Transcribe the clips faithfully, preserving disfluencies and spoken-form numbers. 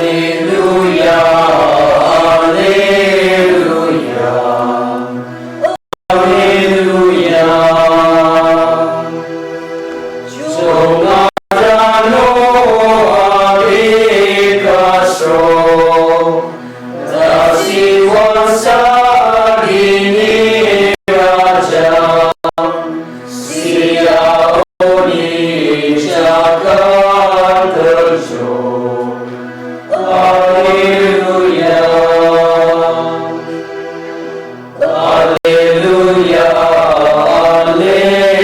Alleluia, alleluia, alleluia. Jongara no abikaso, dasiwan sagini raja, siaoni jagat tejo. Alleluia. Alleluia, alleluia,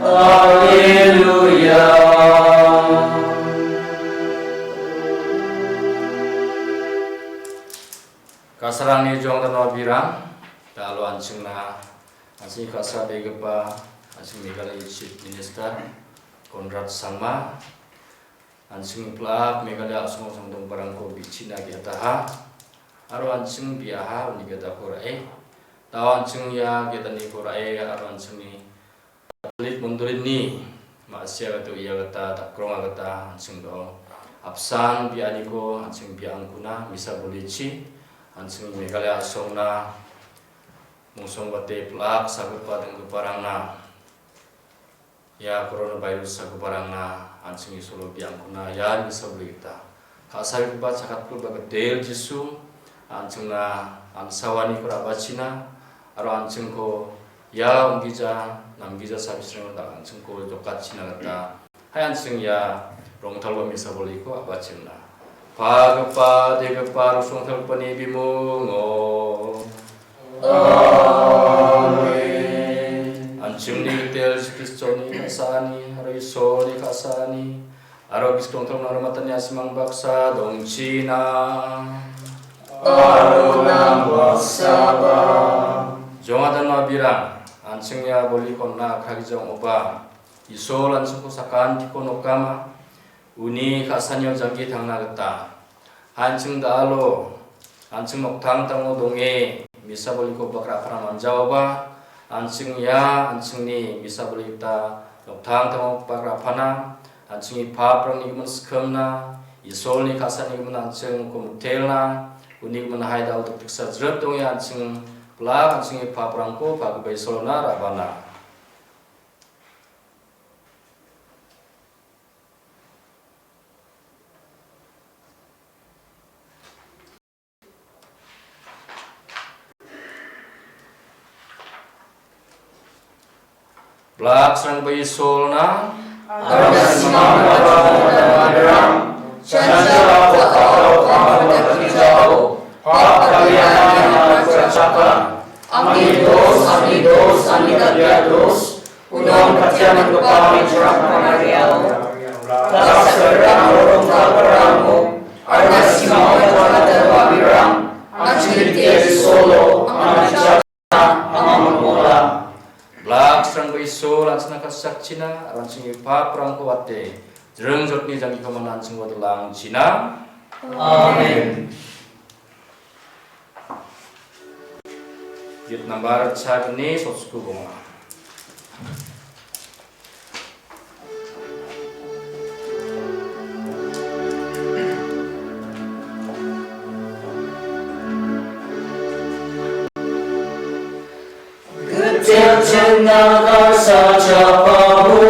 alleluia. Kasarangni jongdano birang, dalo an·chingna, an·ching ka·sabegipa, an·ching Meghalaya Chief Minister Conrad Sangma, an·ching plak Meghalaya a·songo songdonggiparangko bichina ge·ataha, aro an·ching biaha uni ge·atako ra·e. Dao an·ching ia ge·ataniko ra·e, aro an·chingni Katolik mondolini ma·sia gita uia gita dakronga gita an·ching do. Apsan bianiko an·ching biangkuna misa bolichi an·ching Meghalaya a·songna mungsongbate plak sagipa donggiparangna ia coronavirus sagiparangna an·ching Isolo biangkuna ia misa boli gita. Ka·sagipa chakatpilba gitel Jisu, an·chingna an·sawaniko ra·bachina, aro an·chingko ia onggija, namgija sabisrengno da-, an·chingko jokatchina gita, hai an·ching ia rongtalba misa boliko a·bachimna. Pagipa, degipa, rosongtalgipani bimungo. Amen. An·chingni gitel Jisu Kristoni ka·saani, aro Isolni ka·saani, aro Gisikongtong nangrimatani a·samang baksa dongchina. Aro nang baksaba. Jongadano abirang, an·ching ia boliko on·na a·kagija ong·oba. Isol an·chingko sakantiko nokama, uni ka·sanio janggi tangna gita. An·ching da·alo, an·ching noktangtango donge, misa boliko bak ra·pana manjaoba, an·ching ia, an·chingni misa boli gita noktangtango bak ra·pana, an·chingni paprangni gimin skimna, Isolni ka·sani gimin an·chingko mitelna, uni gimin hai da·o dikdiksa jrit donge an·ching plak an·chingni paprangko pagipa Isolona ra·bana. Blak srangba Isolna. Aro nasimang Abraham, chanja rao kau kau kau kau. Angni dos, angni dos, angni dal·bea dos, unon katiananggipa Bikram Maria, Laksa rang rong kal rang mo, arna simao jala darwa birang, anjing ite solo, anjing jala, amang mola. Blak srangba Isol an·chingna ka·sakchina, aro an·chingni paprangko wate, jring jotni janggiko man an·ching wate langchina. Amen. Git nambar chagni sotsko bonga. Gittel jinaka sajapawo,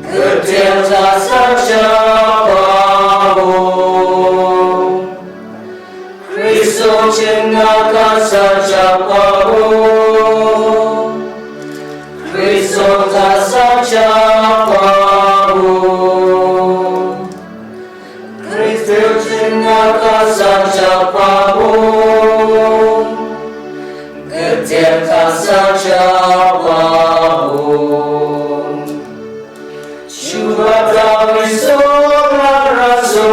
gittel ta sajapawo, Kristo jinaka sajapawo, Kristo ta sajapawo. Kristo jinaka sajapawo, gittel ta sajapawo. Chuba tawi songa raso,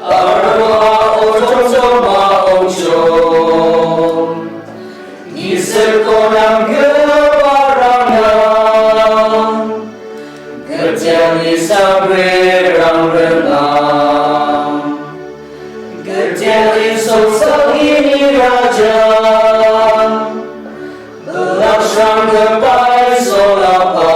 aro a ojo joma ojo. Isilko nanggiparangna, gittelni sabrerang ringa. Gittel Isol salgini Raja, blak sranggipa Isol Apa.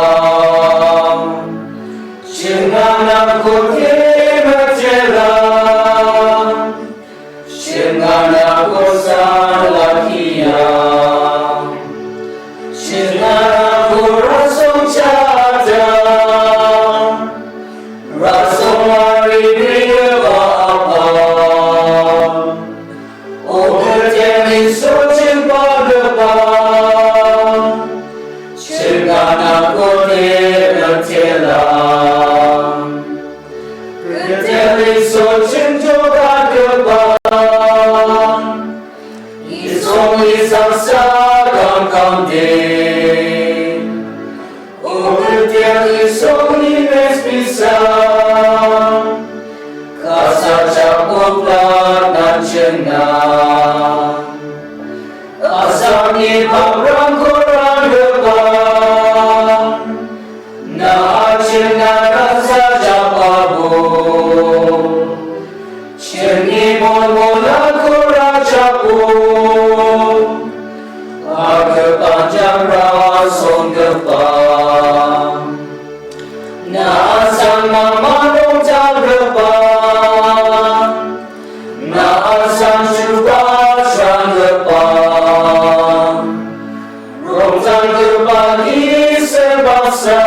Dal·gipa Isor baksa,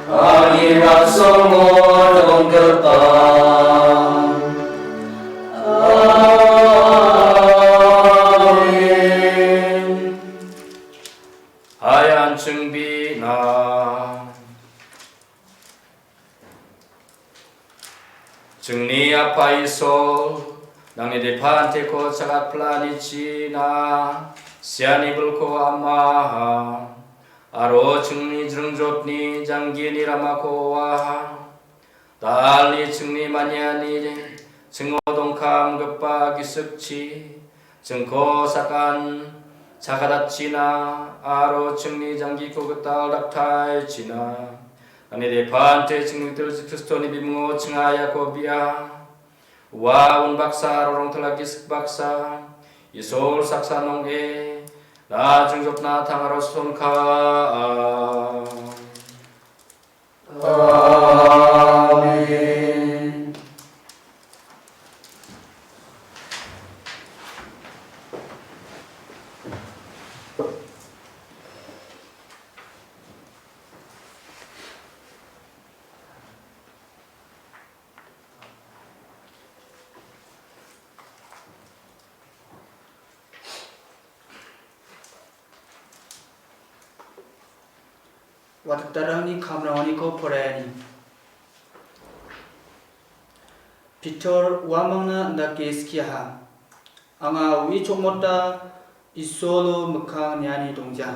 angni basongo donggipa. Amen. Hai an·ching bina. Chingni Apa Isol, nangni depanteko chagatpilanichina, siani bilko amaha, aro chingni jringjotni janggini ramako oaha, dalni chingni maniani chingo dongkamgipa gisikchi, chingko sakan chakadatchina, aro chingni janggiko gital daktaechina. Nangni depante chingni Kristo Jisuni bimungo chinga iako bia. Ua unbaksa aro rongtala gisik baksa, Isol saksa nong·e, na jringjotna tangaro sonka. Amen. Wataktarangni kamrangoniko poraiani. Pitor uamangna indake skiaha. Anga ui chokmota Isolo mikkang niani dongja.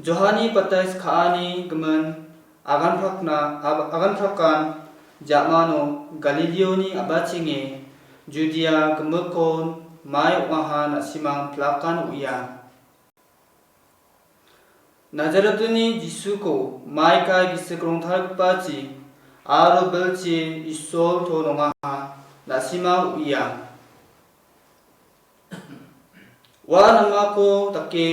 Johani batais ka·ani gimin aganprakna, ab-, aganprakan jamano Galilioni a·bachenge Judia gimikon mai ong·aha na·simang pilakan o·ia. Nazaretni Jisuko maikai gisik rongtalgipachi aro bilchi Isolto nongaha na·simang o·ia. Ua namako dake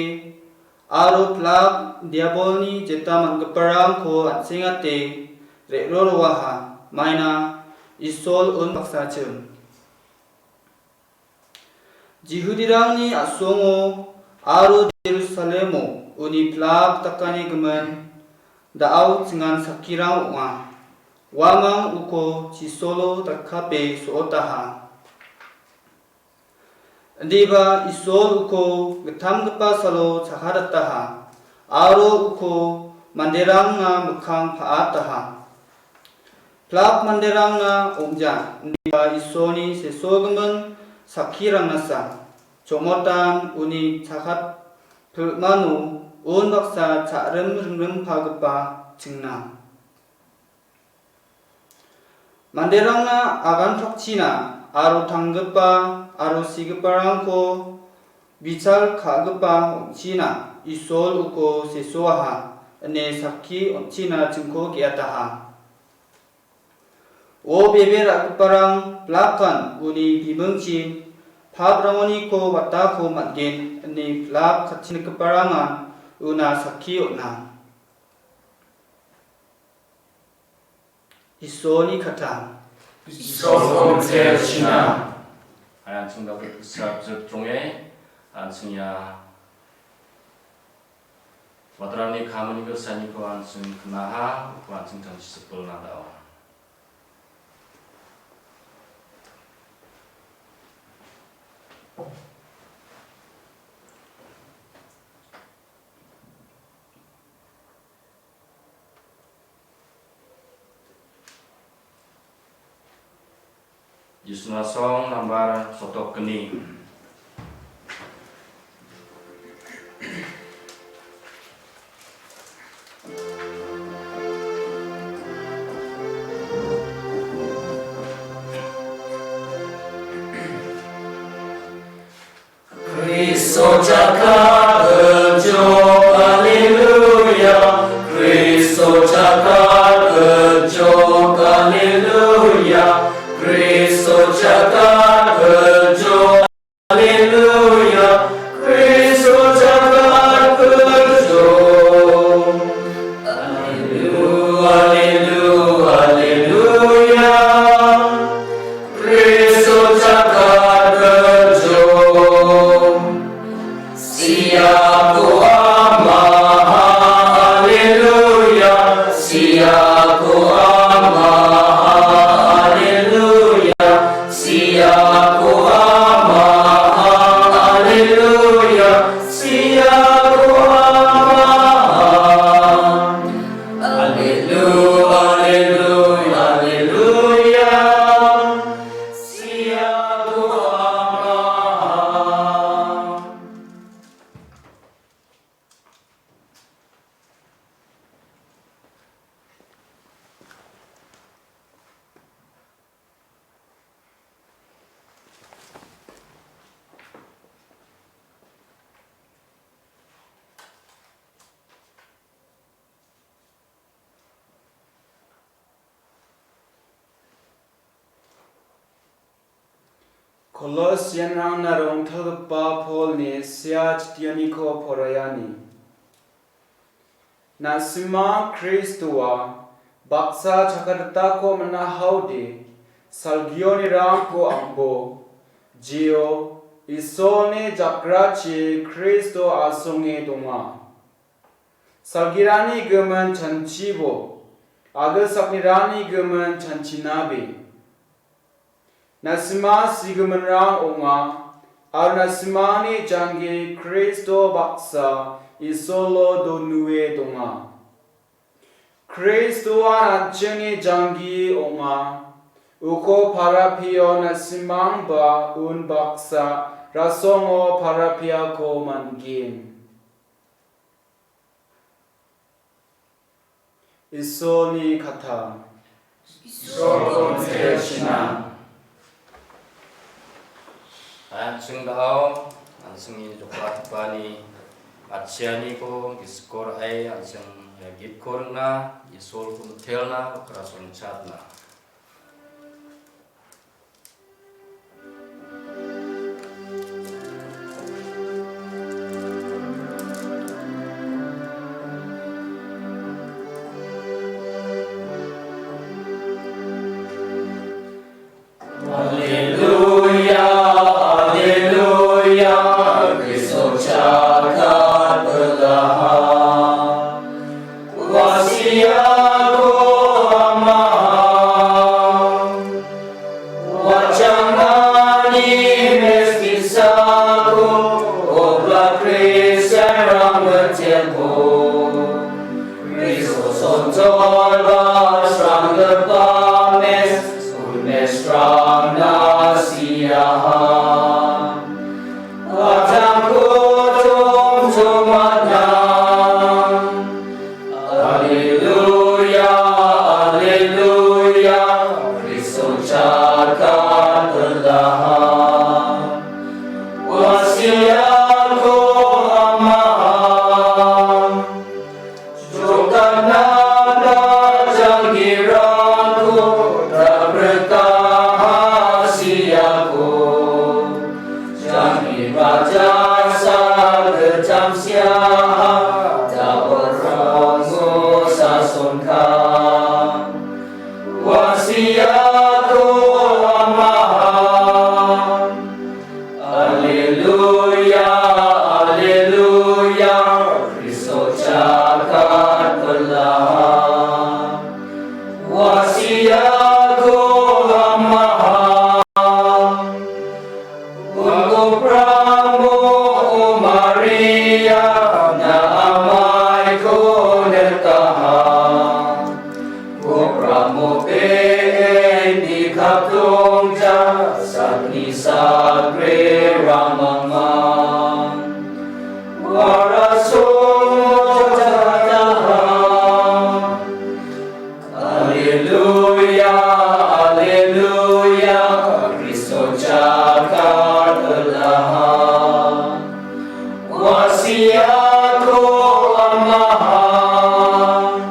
aro pilak diabolni jeta man·giparangko an·sengate re·roroaha, maina Isol unbaksachim. Jihudirangni a·songo aro Jerusalemo uni pilak dakani gimin da·ao chingan sakkirang ong·a. Uamang uko chisolo dakkape so·otaha. Indiba Isol uko gittamgipa salo chakadataha, aro uko manderangna mikkang pa·ataha. Pilak manderangna ong·ja, indiba Isolni sesogimin sakkirangnasa, chomotan uni chakat pilmano unbaksa cha·rim ringrimpagipa chingna. Manderangna aganprakchina aro tanggipa aro sigiparangko bichal ka·gipa ong·china Isol uko sesoaha ine sakki on·china chingko ge·ataha. O bebe ra·giparang, pilakan uni bimingchi paprangoniko watako man·gen ine pilak katchinigiparangan una sakki on·a. Isolni katang. Isolko mitela china. An·ching David Israel jotronge, an·ching ia watarangni kamani gilsaniko an·ching knaha, uko an·ching tangsi sipil nadao. Jisuna song nambar sotok gni. Kristo cakar gejok, haleluya. Kristo cakar gejok, haleluya. Kristo cakar gejok, haleluya. Kristo cakar gejok. Haleluya, haleluya, haleluya. Kristo cakar gejok. Siaku amaha, haleluya. Siaku amaha, haleluya. Siaku amaha, haleluya. Siaku amaha. Haleluya, haleluya, haleluya. Siaku amaha. Kolosianrangna rongtalgipa Polni sea chitianiko poraiani. Na·simang Kristoa baksa chakaditako man·ahaode, salgionirangko ambo, jio, Isolni jakrachi Kristo asonge donga. Salgirani gimin chanchibo, agilsaknirani gimin chanchinabe. Na·sima sigiminrang ong·a, aro na·simangni janggi Kristo baksa Isolo donue donga. Kristoan an·chingni janggi ong·a, uko parapio na·simangba unbaksa rasongo parapiako man·gen. Isolni katta. Isolko mitela chinang. An·ching da·o, an·chingni jokatgipani matchianiko gisiko ra·e an·ching ia gitko ring·na, Isolko mitelna, krason chatna. Alleluia, alleluia, Kristo chakat belahan. Wasiaku amahang, wajangani mestisaku, obla Kristian rang betempo. Kristus ontol basrang lepames, un mesrang nasiaha. Atangku tum tumatna. Alleluia, alleluia, Kristus chakat belahan. Wasiaku amahang. Jokatna janggirangko, tak berkah hasiaku. Janggi raja sagetam siaha, tak beronggo sasongka. Wasiaku amahang. Alleluia, alleluia, Kristo chakat belahan. Wasiaku amahang. Ungkup ramo, o Maria, na amaiko nekahang. Gopramo pe-en ni kaptong ja, sakni sakre ramangmang. Waraso jataha. Alleluia, alleluia, Kristo chakat belahan. Wasiaku amahang.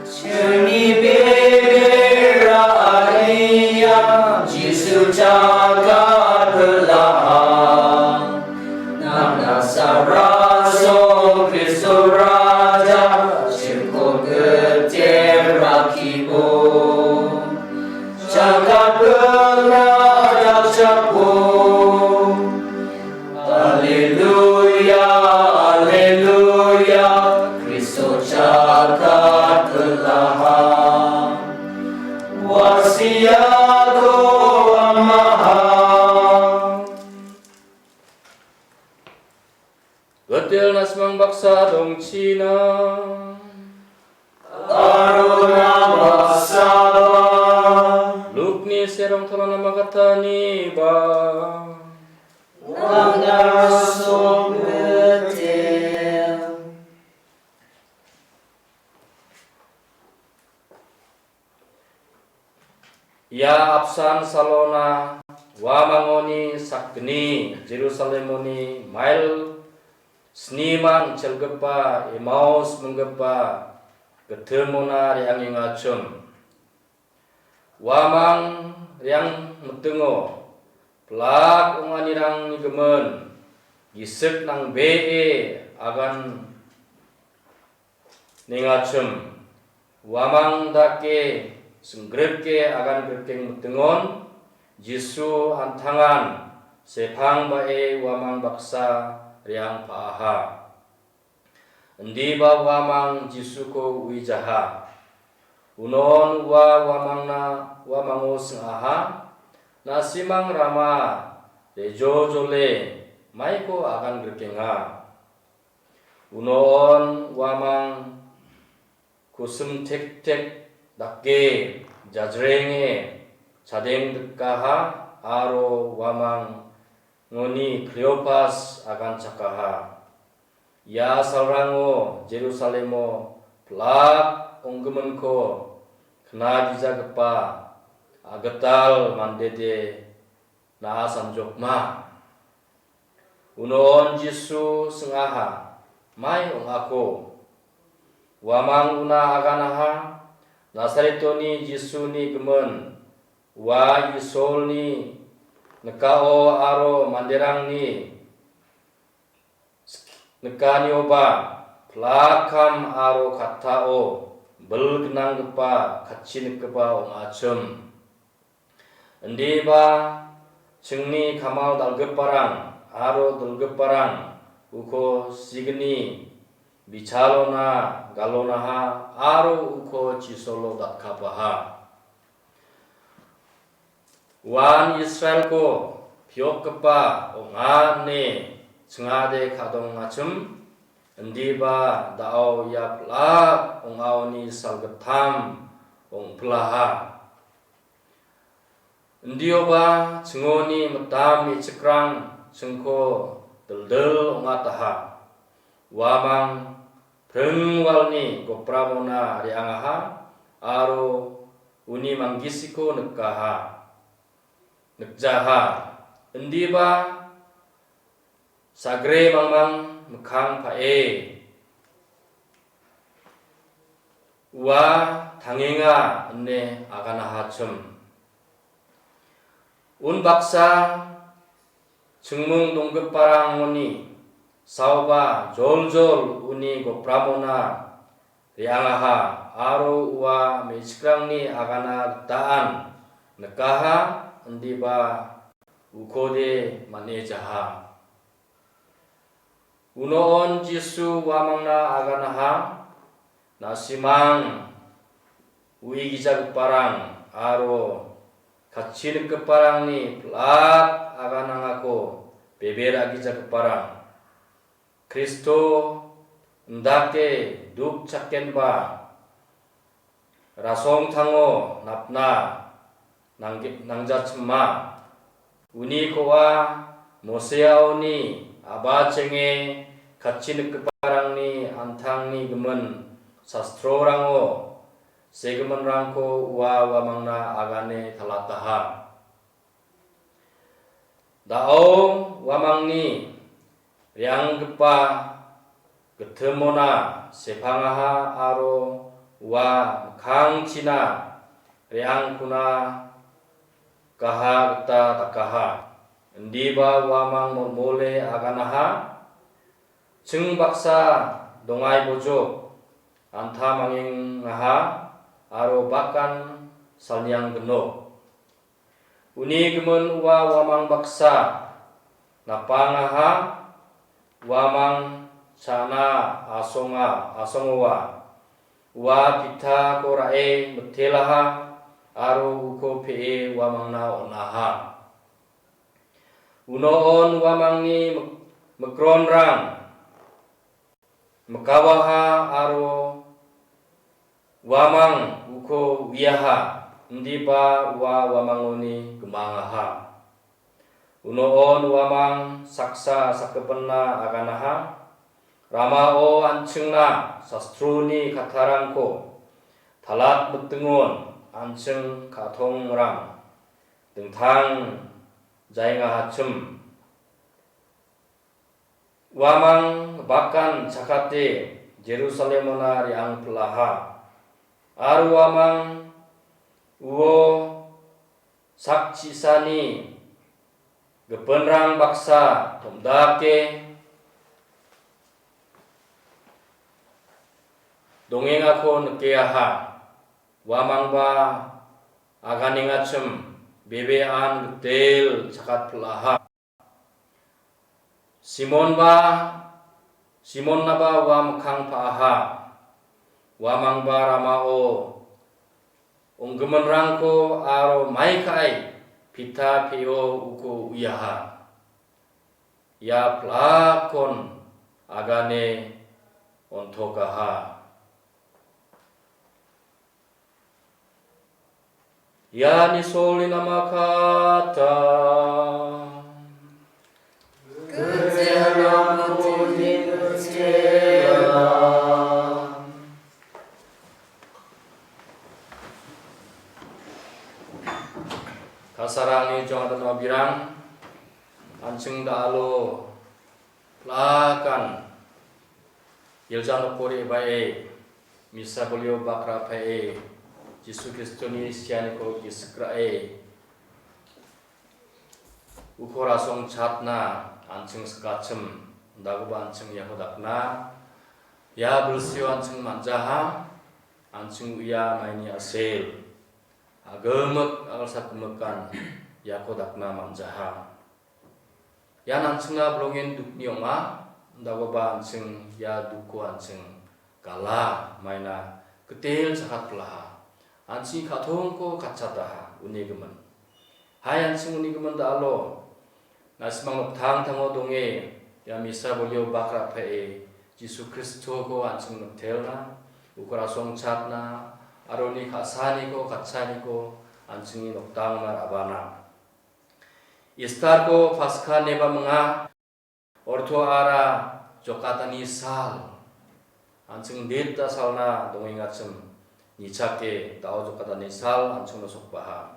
Cheni bebera aia, Jisu chakat belahan. Nang nasaraso Kristo Raja, chingko getir rakibo. Chakat belahan chapo. Alleluia, Gitel na·simang baksa dongchina. Aro na baksaba. Lukni serong tolona makatani ba. Nangna song gitel. Ia apsan salona uamangoni sakgni Jerusalemoni mail snimang chelgipa Emaus minggipa gitimona re·angengachim. Uamang re·angmitingo pilak ong·anirangni gimin gisik nangbee agan nengachim. Uamang dake singgrike agan grikeng mitingon Jisu an·tangan sepang ba·e uamang baksa re·angpa·aha. Indiba uamang Jisuko uijaha. Unon ua uamangna uamango sing·aha. Na·simang rama rejojole maiko agan grikenga. Unon uamang kusim tektek dake jajrenge chadengdikaha aro uamangoni Kleopas aganchakaha. Ia salrango Jerusalemo pilak onggiminko knagijagipa agital mandede na·a samjokma. Unon Jisu sing·aha, mai ong·ako. Uamang una aganaha, Nasaretoni Jisuni gimin, ua Isolni nikao aro manderangni nikanioba, pilak kam aro kattao bil gnanggipa katchi nikgipa ong·achim. Indiba chingni kamal dal·giparang aro dilgiparang uko signi bichalona galonaha aro uko chisolo datkapaha. Uan Israelko piokgipa ong·a ine chingade kadongachim, indiba da·o ia pilak ong·aoni salgittam ong·pilaha. Indioba chingoni mitam me·chikrang chingko dildil ong·ataha. Uamang pringwalni gopramona re·angaha aro uni manggisiko nikaha, nikjaha. Indiba sagre mangmang mikkang pa·e ua tangenga ine aganahachim. Unbaksa chingming donggiparangoni saoba joljol uni gopramona re·angaha aro ua me·chikrangni agana gitaan nikaha, indiba ukode man·e jaha. Uno on Jisu uamangna aganaha, na·simang uigijagiparang aro katchi nikgiparangni pilak aganangako bebe ra·gijagiparang. Kristo indake duk chakenba rasongtango napna nangge-, nangjachima. Uni koa Moseaoni a·bachenge katchi nikgiparangni an·tangni gimin sastrorango segiminrangko ua uamangna agane talataha. Da·o uamangni re·anggipa gitimona sepangaha aro ua mikkangchina re·angkuna gaha gita dakaha. Indiba uamang molmole aganaha. Ching baksa dongai bojok anta mangengaha aro bakan salniang gnok. Uni gimin ua uamang baksa napangaha, uamang cha·na asonga, asongoa. Ua pitako ra·e mitelaha aro uko pe·e uamangna on·aha. Uno on uamangni mik-, mikronrang mikawaha aro uamang uko uiaha, indiba ua uamangoni gimangaha. Uno on uamang saksa sakgipinna aganaha, ramao an·chingna sastroni kattarangko talat mitingon an·ching ka·tongrang dingtang jaengahachim. Uamang bakan chakate Jerusalemona re·angpilaha. Aro uamang uo sakchisani gipinrang baksa tom·dake dongengako nikeaha. Uamangba aganengachim bebe an gitel chakatpilaha. Simonba, Simonnaba ua mikkang pa·aha. Uamangba ramao ong·giminrangko aro mai ka·e pita pe·o uko uiaha. Ia pilakkon agane on·tokaha. Iani solni namakata. Kasarangni jongdana birang, an·ching da·alo plakan gilja nokko re·bae, misa bolio bakrapae, Jisu Kristoni sianiko gisikrae, uko rasongchatna an·ching sikachim, dagipa an·ching iako dakna, ia bilsio an·ching man·jaha, an·ching uia maini a·sel, agimik, a·gilsak gimikan iako dakna man·jaha. Ian an·chingna bilongen dukni ong·a, dagipa an·ching ia dukko an·ching gala maina gitel chakatpilaha. An·ching ka·tongko katchataha, unigimin. Hai an·ching unigimin da·alo, na·simang noktangtango donge, ia misa bolio bakrapae, Jisu Kristoko an·ching niktelna, uko rasongchatna, aro uni ka·saaniko, katchaaniko an·chingni noktangna ra·bana. Istarko Paska ineba minga, ortoara jokatani sal. An·ching dita salna dongengachim nichake da·o jokatani sal an·chingno sokbaha.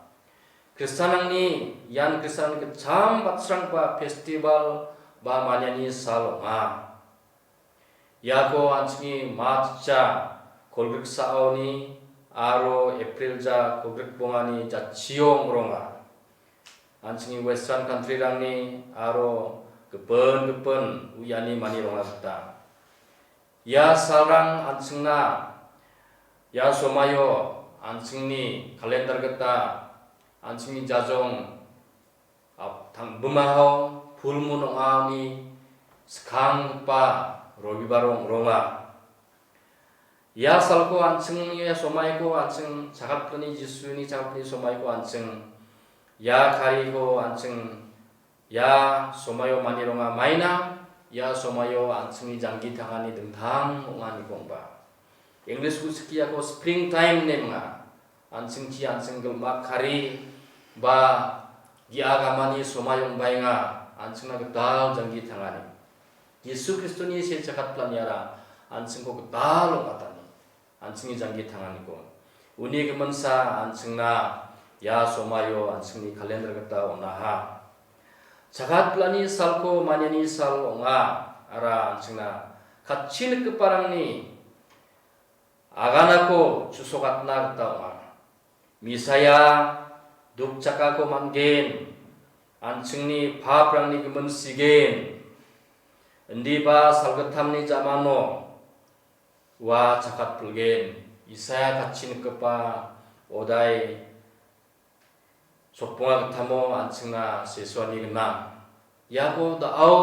Kristianrangni, ian Kristianrangni gitcham batsrangba festival ba maniani sal ong·a. Iako an·chingni March ja kolgriksaoni aro April ja kolgrikbongani jatchio ong·ronga. An·chingni Western country-rangni aro gipin gipin uiani manironga gita. Ia salrang an·chingna ia somaio an·chingni kalendar gita an·chingni jajong ap-, tang-, bimao pulmun ong·aoni skanggipa Robibar ong·ronga. Ia salko an·chingni somaiko an·ching chakatpilni Jisuni chakatpilni somaiko an·ching ia kariko an·ching ia somaio manironga maina ia somaio an·chingni janggi tangani dingtang ong·aniko ong·ba. English gu skie iako spring time ine minga. An·chingchi an·ching gilmak kari ba ge·agamani somai ong·baenga, an·chingna gital janggi tangani. Jisu Kristoni se chakatplaniara an·chingko gital ong·atani, an·chingni janggi tanganiko. Uni giminsa an·chingna ia somaio an·chingni kalendar gita on·aha. Chakatplani salko maniani sal ong·a, ara an·chingna katchi nikgiparangni aganako chu·sokatna gita ong·a. Misaia dukchakako man·gen, an·chingni paprangni gimin sigen, indiba salgittamni ja·mano ua chakatpilgen. Isaia katchi nikgipa odai sokbonga gittamo an·chingna sesoani gnang. Iako da·ao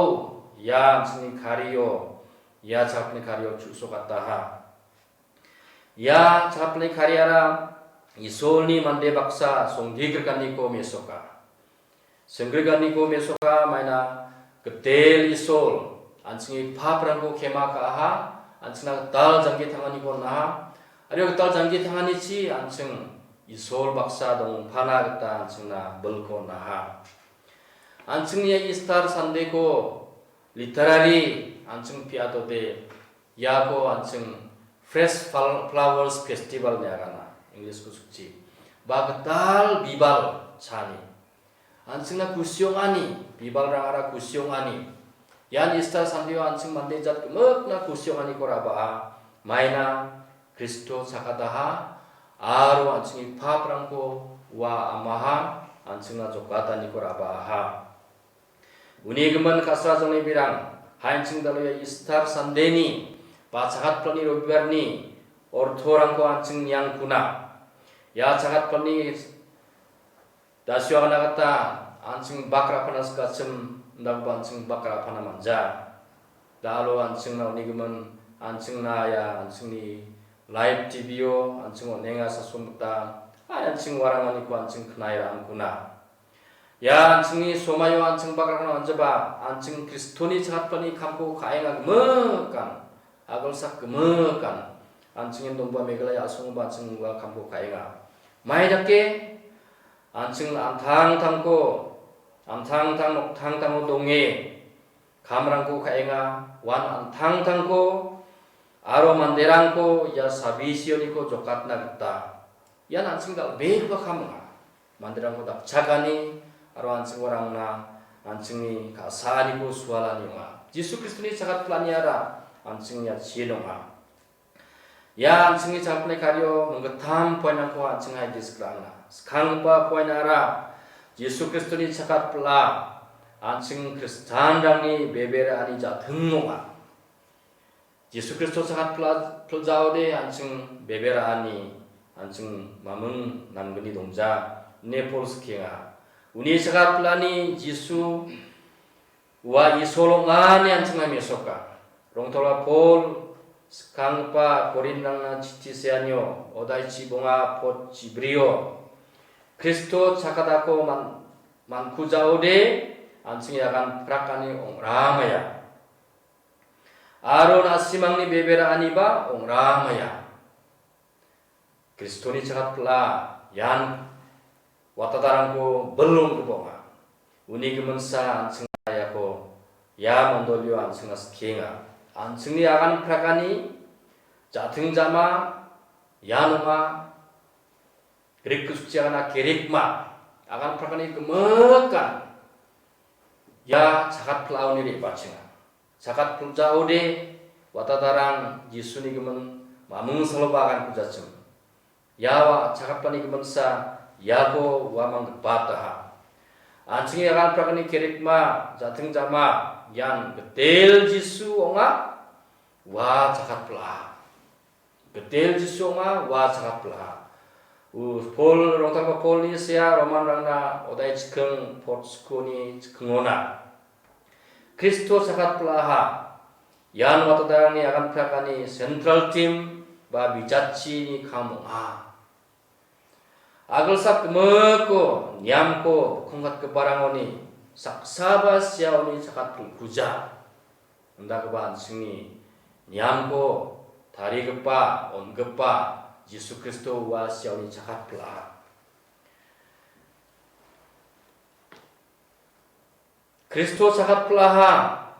ia an·chingni kario, ia chakni kario chu·sokataha. Ia chakni kariara Isolni mande baksa songgigrikaniko mesoka. Songgrikaniko mesoka maina gitel Isol an·chingni paprangko kema ka·aha, an·chingna gital janggi tanganiko on·aha. Aro gital janggi tanganichi an·ching Isol baksa dongpana gita an·chingna bilko on·aha. An·chingni ia Easter Sunday-ko literary an·ching piatode iako an·ching Fresh Fal-, Flowers Festival ine agana, English-ko sukchi. Ba gital bibal cha·ani. An·chingna kusi ong·ani, bibalrangara kusi ong·ani. Ian Easter Sunday-o an·ching mande jat gimikna kusi ong·aniko ra·baa. Maina Kristo chakataha, aro an·chingni paprangko ua amaha, an·chingna jokataniko ra·baaha. Uni gimin ka·sra jongni birang, hainching dalo ia Easter Sunday-ni ba chakat pilani robibarni orthorangko an·ching niangkuna. Ia chakat pilani dasio agana gita an·ching bakrapana sikachim, indakgipa an·ching bakrapana manja. Da alo an·chingna uni gimin, an·chingna ia an·chingni live T V-o an·ching on·enga sasom gita, ai an·ching waranganiko an·ching knae ra·angkuna. Ia an·chingni somaio an·ching bakrapana manjaba, an·ching Kristoni chakat pilani kamko ka·enga gimikan, agilsak gimikan, an·chingni dongba Meghalaya a·songoba an·ching ua kamko ka·enga. Mai dake an·ching an·tangtangko, an·tangtang noktangtango donge kamrangko ka·enga, uan an·tangtangko aro manderangko ia sabisioniko jokatna gita. Ian an·ching dal·begipa kam ong·a. Manderangko dakchakani aro an·ching warangna an·chingni ka·saaniko sualani ong·a. Jisu Kristoni chakat pilaniara an·chingni ia chien ong·a. Ia an·chingni chakat pilani kario minggittam pointrangko an·ching aidis ra·angna. Skanggipa pointrara Jisu Kristoni chakat pila an·ching Kristianrangni bebe ra·ani ja·ting ong·a. Jisu Kristo chakat pila-, piljaode an·ching bebe ra·ani an·ching maming namgni dongja ine Pol skienga. Uni chakat pilani Jisu ua Isol ong·a ine an·chingna mesoka. Rongtalgipa Pol skanggipa Korinrangna chiti seanio, odai chibonga pot chibrio, Kristo chakatako man-, mankujaode an·ching agan prakani ong·ramaia. Aro na·simangni bebe ra·aniba ong·ramaia. Kristoni chakat pila ian watadarangko bilonggipa ong·a. Uni giminsa an·chingna iako ia mondolio an·chingna skienga. An·chingni agan prakani ja·ting jama ian ong·a. Grik kusukchi agana kerygma, agan prakani gimikan ia chakat pilaoni re·bachenga. Chakat piljaode watadarang Jisuni gimin maming saloba agan kujachim. Ia ua chakat pilani giminsa iako uamang gipataha. An·chingni agan prakani kerygma, ja·ting jama ian gitel Jisu ong·a, ua chakat pila. Gitel Jisu ong·a ua chakat pila. U-, Pol, rongtalgipa Polni sea Romanrangna odai chiking pot skuni chikingona. Kristo chakat pilaha. Ian watadarangni agan prakani central theme ba bijatchini kam ong·a. Agilsak gimikko niamko bikongkatgiparangoni saksaba siaoni chakat pilkuja. Indakgipa an·chingni niamko tarigipa, on·gipa Jisu Kristo ua siaoni chakat pilaha. Kristo chakat pilaha,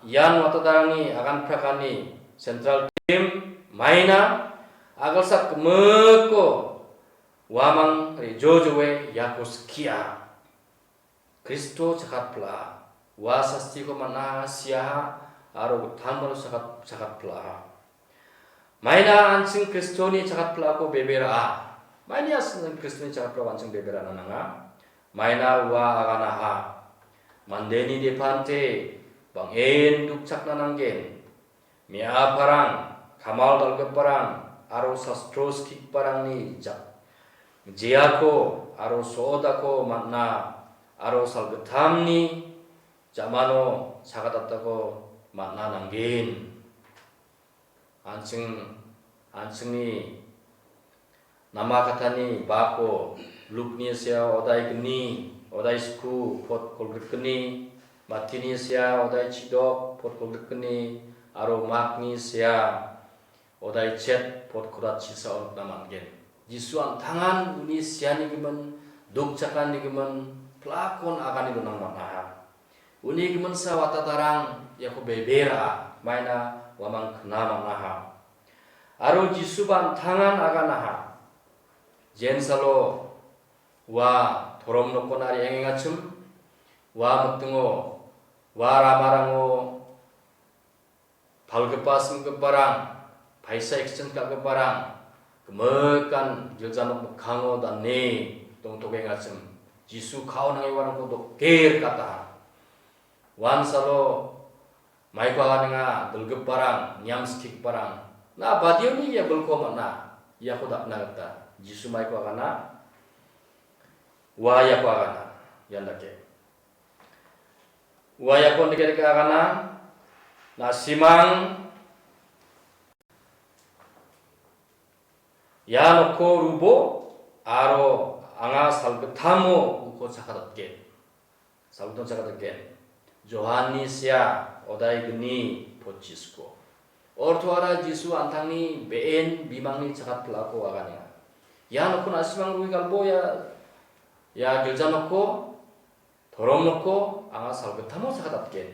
ian watadarangni agan prakani central theme, maina agilsak gimikko uamang re·jojoe iako skia. Kristo chakat pila, ua sastiko man·a siaha aro gittam balo chakat, chakat pila. Maina an·ching Kristoni chakat pilako bebe ra·a. Maini an·ching Kristoni chakat pilako an·ching bebe ra·na nanga. Maina ua aganaha. Mandeni depante bang·en dukchakna nanggen. Me·aparang, kamal dal·giparang aro sastro skigiparangni ja-, jeako aro so·odako man·a aro salgittamni jamano sakatatako man·a nanggen. An·ching, an·chingni Namakatani bako Lukni sea odai gni, odai sku, pot kolgrikgni, Matini sea odai chidok, pot kolgrikgni, aro Makni sea Odai chet pot kodat chisao nikna man·gen. Jisu an·tangan uni sianigimin, dukchakanigimin, plakon agane donang man·aha. Uni giminsa watatarang iako bebera, maina uamang kna man·aha. Aro Jisuba an·tangan aganaha. Jensalo ua torom nokon ari engengachim, ua mitingo, ua ramarango palgipa simgiparang, paisa exchange ka·giparang, gimikan gilja nok mikkango dane dongtokengachim, Jisu ka·o nange uarangko doke rikataha. Uansalo maiko aganenga dilgiparang, niam skigiparang, na badioni ia bilko man·a, iako dakna gita Jisu maiko agana, ua iako agana, ian dake. Ua iako dike dike agana, na simang ia nokko rubo aro anga salgittamo uko chakatatgen. Salgittam chakatatgen. Johanni sea odai gni pochisko. Ortoara Jisu an·tangni be·en bimangni chakatpilako aganenga. Ia nokko na·simang rue galbo ia, ia gilja nokko, torom nokko anga salgittamo chakatatgen.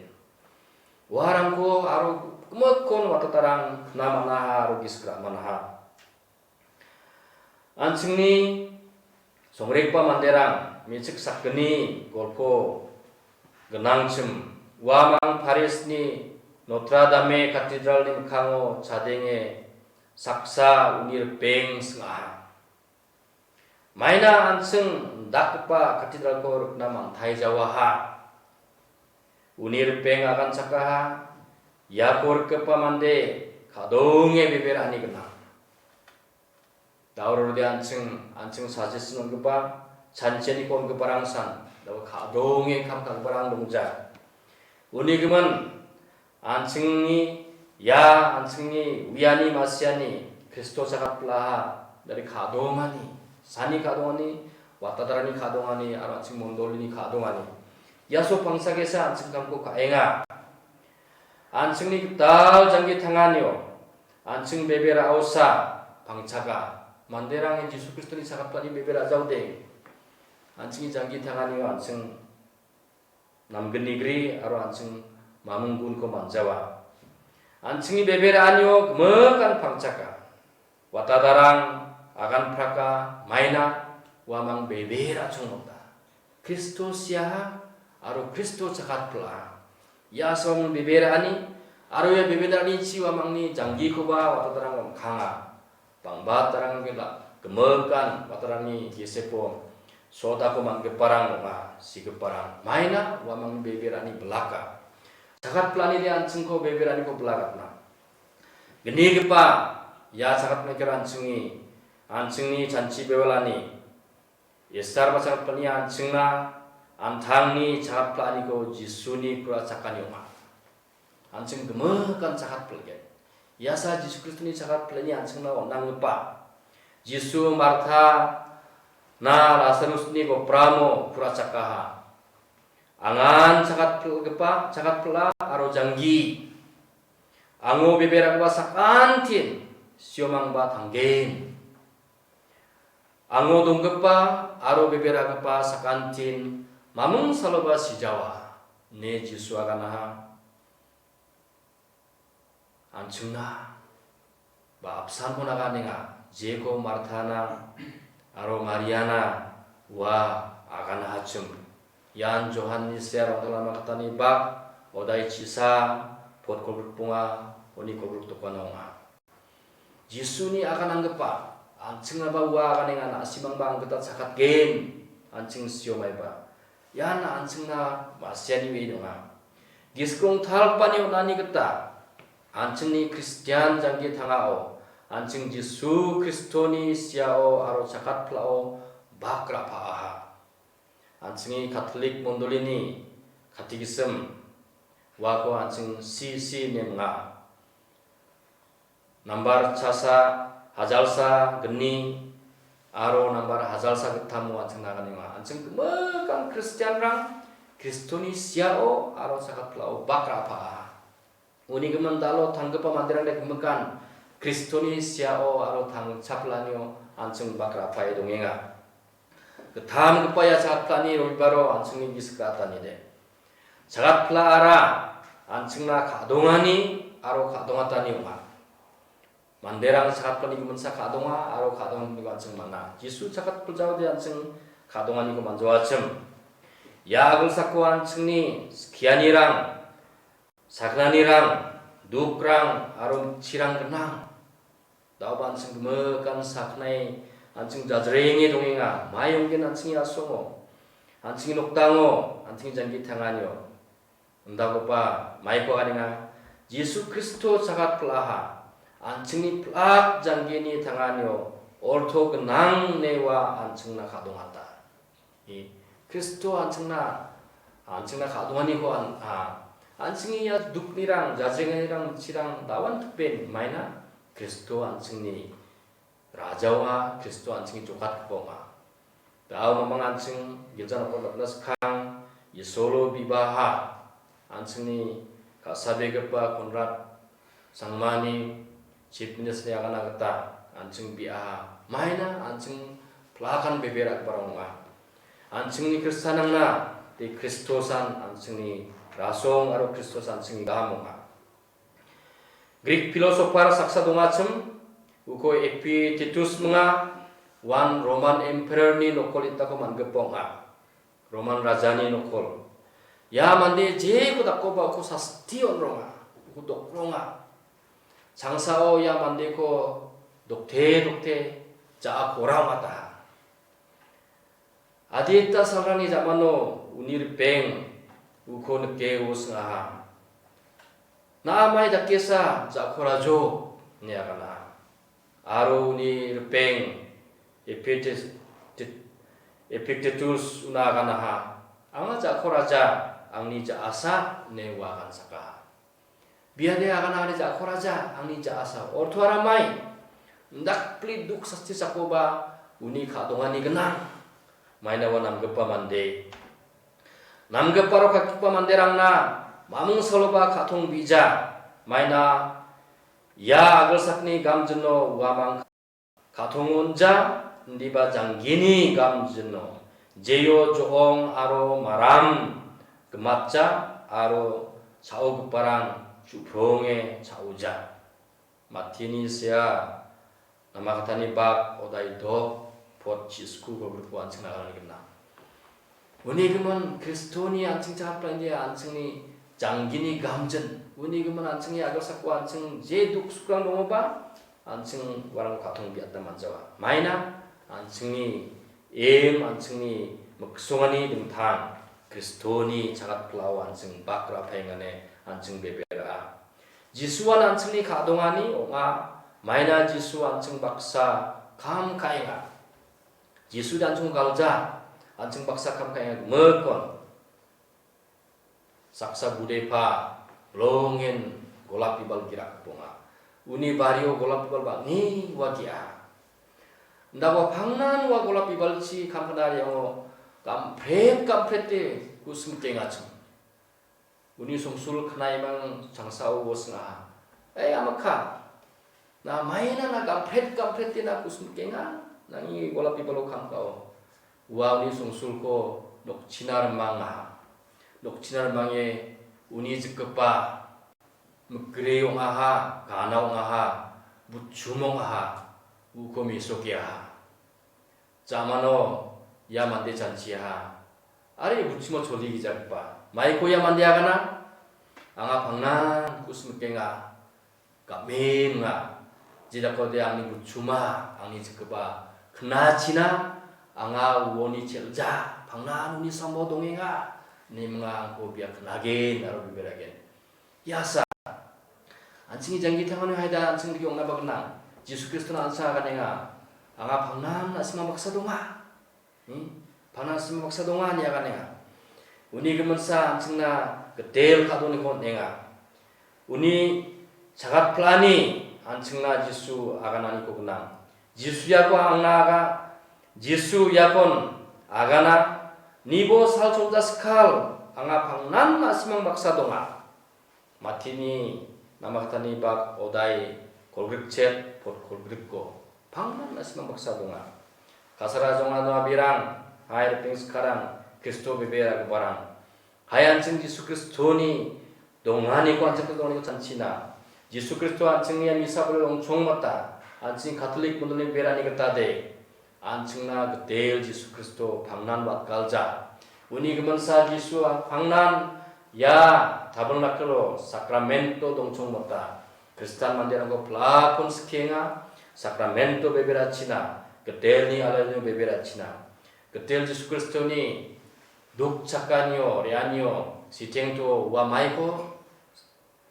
Uarangko aro gimikkon watatarang kna man·aha aro gisik ra·manaha. An·chingni songrekba manderang me·chik sakgni golpo gnangchim uamang Parisni Notre Dame Cathedralni mikkango chadenge saksa uni ripeng sing·aha. Maina an·ching dakgipa Cathedralko rikna mangtai jawaha. Uni ripeng aganchakaha, iako rikgipa mande ka·donge bebe ra·ani gnang. Daurode an·ching, an·ching sajesin on·gipa, chanchianiko on·giparangsan, dao ka·donge kam ka·giparang dongja. Uni gimin, an·chingni, ia an·chingni uiani masiani Kristo chakatpilaha, dari ka·dongani, sani ka·dongani, watatarani ka·dongani, aro an·ching mondolini ka·dongani. Ia so pangsa ge·sa an·ching kamko ka·enga. An·chingni gital janggi tanganio, an·ching bebe ra·osa pangchaka. Manderangni Jisu Kristoni chakatpilani bebe ra·jaode. An·chingni janggi tanganio an·ching namgnigri aro an·ching mamung gunko man·jawa. An·chingni bebe ra·anio gimikan pangchaka. Watatarang agan praka maina uamang bebe ra·chongmota. Kristo siaha aro Kristo chakatpilaha. Ia asong bebe ra·ani aro ia bebe ra·anichi uamangni janggikoba watatarang wangkanga. Bang·batarang gila gimikan watarangni gisepo sodako man·giparang ong·a, sigiparang. Maina uamangni bebe ra·ani bilaka. Chakatpilanide an·chingko bebe ra·aniko bilakatna. Gnigipa ia chakatpilani an·chingni, an·chingni chanchi bewalani Estar ba chakatpilani an·chingna an·tangni chakatpilaniko Jisuni kura chakani ong·a. An·ching gimikan chakatpilgen. Iasa Jisu Kristoni chakatpilani an·chingna on·anggipa. Jisu Marta na Lazarusni gopramo kura chakaha. Angan chakatpilgipa, chakatpila aro janggi. Ango bebe ra·gipa sakantin siomangba tanggen. Ango donggipa aro bebe ra·gipa sakantin mamung saloba sijawa, ine Jisu aganaha. An·chingna ba apsan pon aganenga, jeko Martana aro Mariana ua aganahachim. Ian Johanni sea rongtalna makatani bak, odai chisa, pot kolgrikbonga, uni kolgrikdokana ong·a. Jisuni agananggipa, an·chingnaba ua aganenga na·simangba anggita chakatgen, an·ching siomaiba. Ian an·chingna ma·siani ue donga. Gisik rongtalgipani on·ani gita, an·chingni Kristian janggi tangao, an·ching Jisu Kristoni siao aro chakatpilao bak ra·paaha. An·chingni Katolik mondolini katekisim uako an·ching C C ine minga. Nambar chasa, hajalsa gni aro nambar hajalsa gittamo an·ching naganenga. An·ching gimikan Kristianrang Kristoni siao aro chakatpilao bak ra·paa. Uni gimin dalo tanggipa manderangde gimikan Kristoni siao aro tangchaplanio an·ching bakrapae dongenga. Gittamgipa ia chagatplani robibaro an·chingni gisik ra·atanide. Chagatplaara an·chingna ka·dongani aro ka·dongatani ong·a. Manderang chagatplani giminsa ka·donga aro ka·donganiko an·ching man·a. Jisu chagatpiljaode an·ching ka·donganiko manjoachim. Ia agilsako an·chingni skianirang, sagnanirang, dukrang aro mitchirang gnang. Daoba an·ching gimikan saknai an·ching jajrenge dongenga. Mai ong·gen an·chingni a·songo, an·chingni nokdango, an·chingni janggi tanganio. Indakgipa maiko aganenga, Jisu Kristo chagatpil·aha, an·chingni pil·ak janggini tanganio orto gnang ine ua an·chingna ka·dongata. I, Kristo an·chingna, an·chingna ka·donganiko an-, a, an·chingni ia duknirang, jajrenganirang, mitchirang dawan topen maina Kristo an·chingni raja ong·a, Kristo an·chingni jokatgipa ong·a. Da·o mamang an·ching gilja nokon napna skang, Isolo bibaha, an·chingni ka·sabegipa Konrad Sangmani Chief Minister-ni agana gita an·ching bi·aha. Maina an·ching plakan bebe ra·giparang ong·a. An·chingni Kristianrangna de Kristosan an·chingni rasong aro Kristos an·chingni gam ong·a. Grik filosofer saksa dongachim, uko Epictetus minga, uan Roman Emperor-ni nokol itako man·gipa ong·a. Roman rajani nokol. Ia mande jeko dakkoba uko sasti on·ronga, uko dokronga. Changsao ia mandeko dokte dokte ja·a kora ong·ataha. Adita salrangni ja·mano uni ripeng uko nike uo sing·aha. Na·a mai dakesa ja·korajo ine aganaha. Aro uni ripeng Epictetus, Epictetus una aganaha. Anga ja·koraja angni ja·asa ine ua agansakaha. Biade aganani ja·koraja angni ja·asa. Ortoara mai. Indakpli duk sasti sakoba uni ka·dongani gnang. Maina ua namgipa mande. Namgiparo ka·gipa manderangna maming saloba ka·tong bi·ja. Maina ia agilsakni gamjino uamang ka·tongonja, indiba janggini gamjino jeo jo·ong aro maram gimatja aro cha·ogiparang chu·pronge cha·oja. Matini sea namakatani bak odai dok pot chiskuko gipok an·ching nagalani gimna. Uni gimin Kristoni an·ching chahatpla india an·chingni janggini gamjin. Uni gimin an·chingni agilsako an·ching je duk sukrang dongoba, an·ching uarangko ka·tong bi·ata man·jawa. Maina an·chingni em, an·chingni miksongani dingtang Kristoni chagatplao an·ching bak ra·paengane an·ching bebe ra·a. Jisuan an·chingni ka·dongani ong·a. Maina Jisu an·ching baksa kam ka·enga. Jisu an·ching galja, an·ching baksa kam ka·enga gimikon. Saksa budepa bilongen golap bibal girak bonga. Uni bario golap bibal bang·e ua ge·a. Indakwa pangnan ua golap bibalchi kam ka·na re·ango gampret gamprete ku·smikkengachim. Uni songsul knaimang changsao ua sing·aha. "Ei, amikha, na maina na gampret gamprete na ku·smikenga, nangni golap bibalo kam ka·o." Ua uni songsulko nokchina rimangaha. Nokchina rimange uni jikgipa mikri ong·aha, gana ong·aha, butchum ong·aha, uko mesokeaha. Jamano ia mande janchiaha. Ari butchimo choli gijagipa. Maiko ia mande agana? Anga pangnan ku·smikenga. Gamen ong·a. Jedakode angni butchuma, angni jikgipa knachina, anga uoni chel·ja, pangnan uni sambao dongenga. Ine minga angko bia knagen aro biberagen. Iasa. An·chingni janggi tangani haida an·ching dake ong·naba gnang. Jisu Kristona an·ching aganenga. Anga pangnan na·simang baksa donga. Hmm? Pangnan na·simang baksa donga ine aganenga. Uni giminsa an·chingna gitel ka·doniko on·enga. Uni chagatpilani an·chingna Jisu agananiko gnang. Jisu iako angna aga, Jisu iakon agana, nibo salchongja skal anga pangnan na·simang baksa donga. Matini namakatani bak odai kolgrikchet, pot kolgrikko. Pangnan na·simang baksa donga. Kasara jongano abirang, hai ripeng skarang, Kristo bebe ra·giparang. Hai an·ching Jisu Kristoni donganiko an·ching donganiko chanchina. Jisu Kristo an·chingni ia misa bole ongchongmata, an·ching Katolik mondolni berani gita de. An·chingna gitel Jisu Kristo pangnan watgalja. Uni giminsa Jisu pangnan ia tabernakelo sakramento dongchongmota. Kristan manderangko plakon skienga, sakramento beberachina, gitelni alalino beberachina. Gitel Jisu Kristoni dukchakanio, reanio, sitengto ua maiko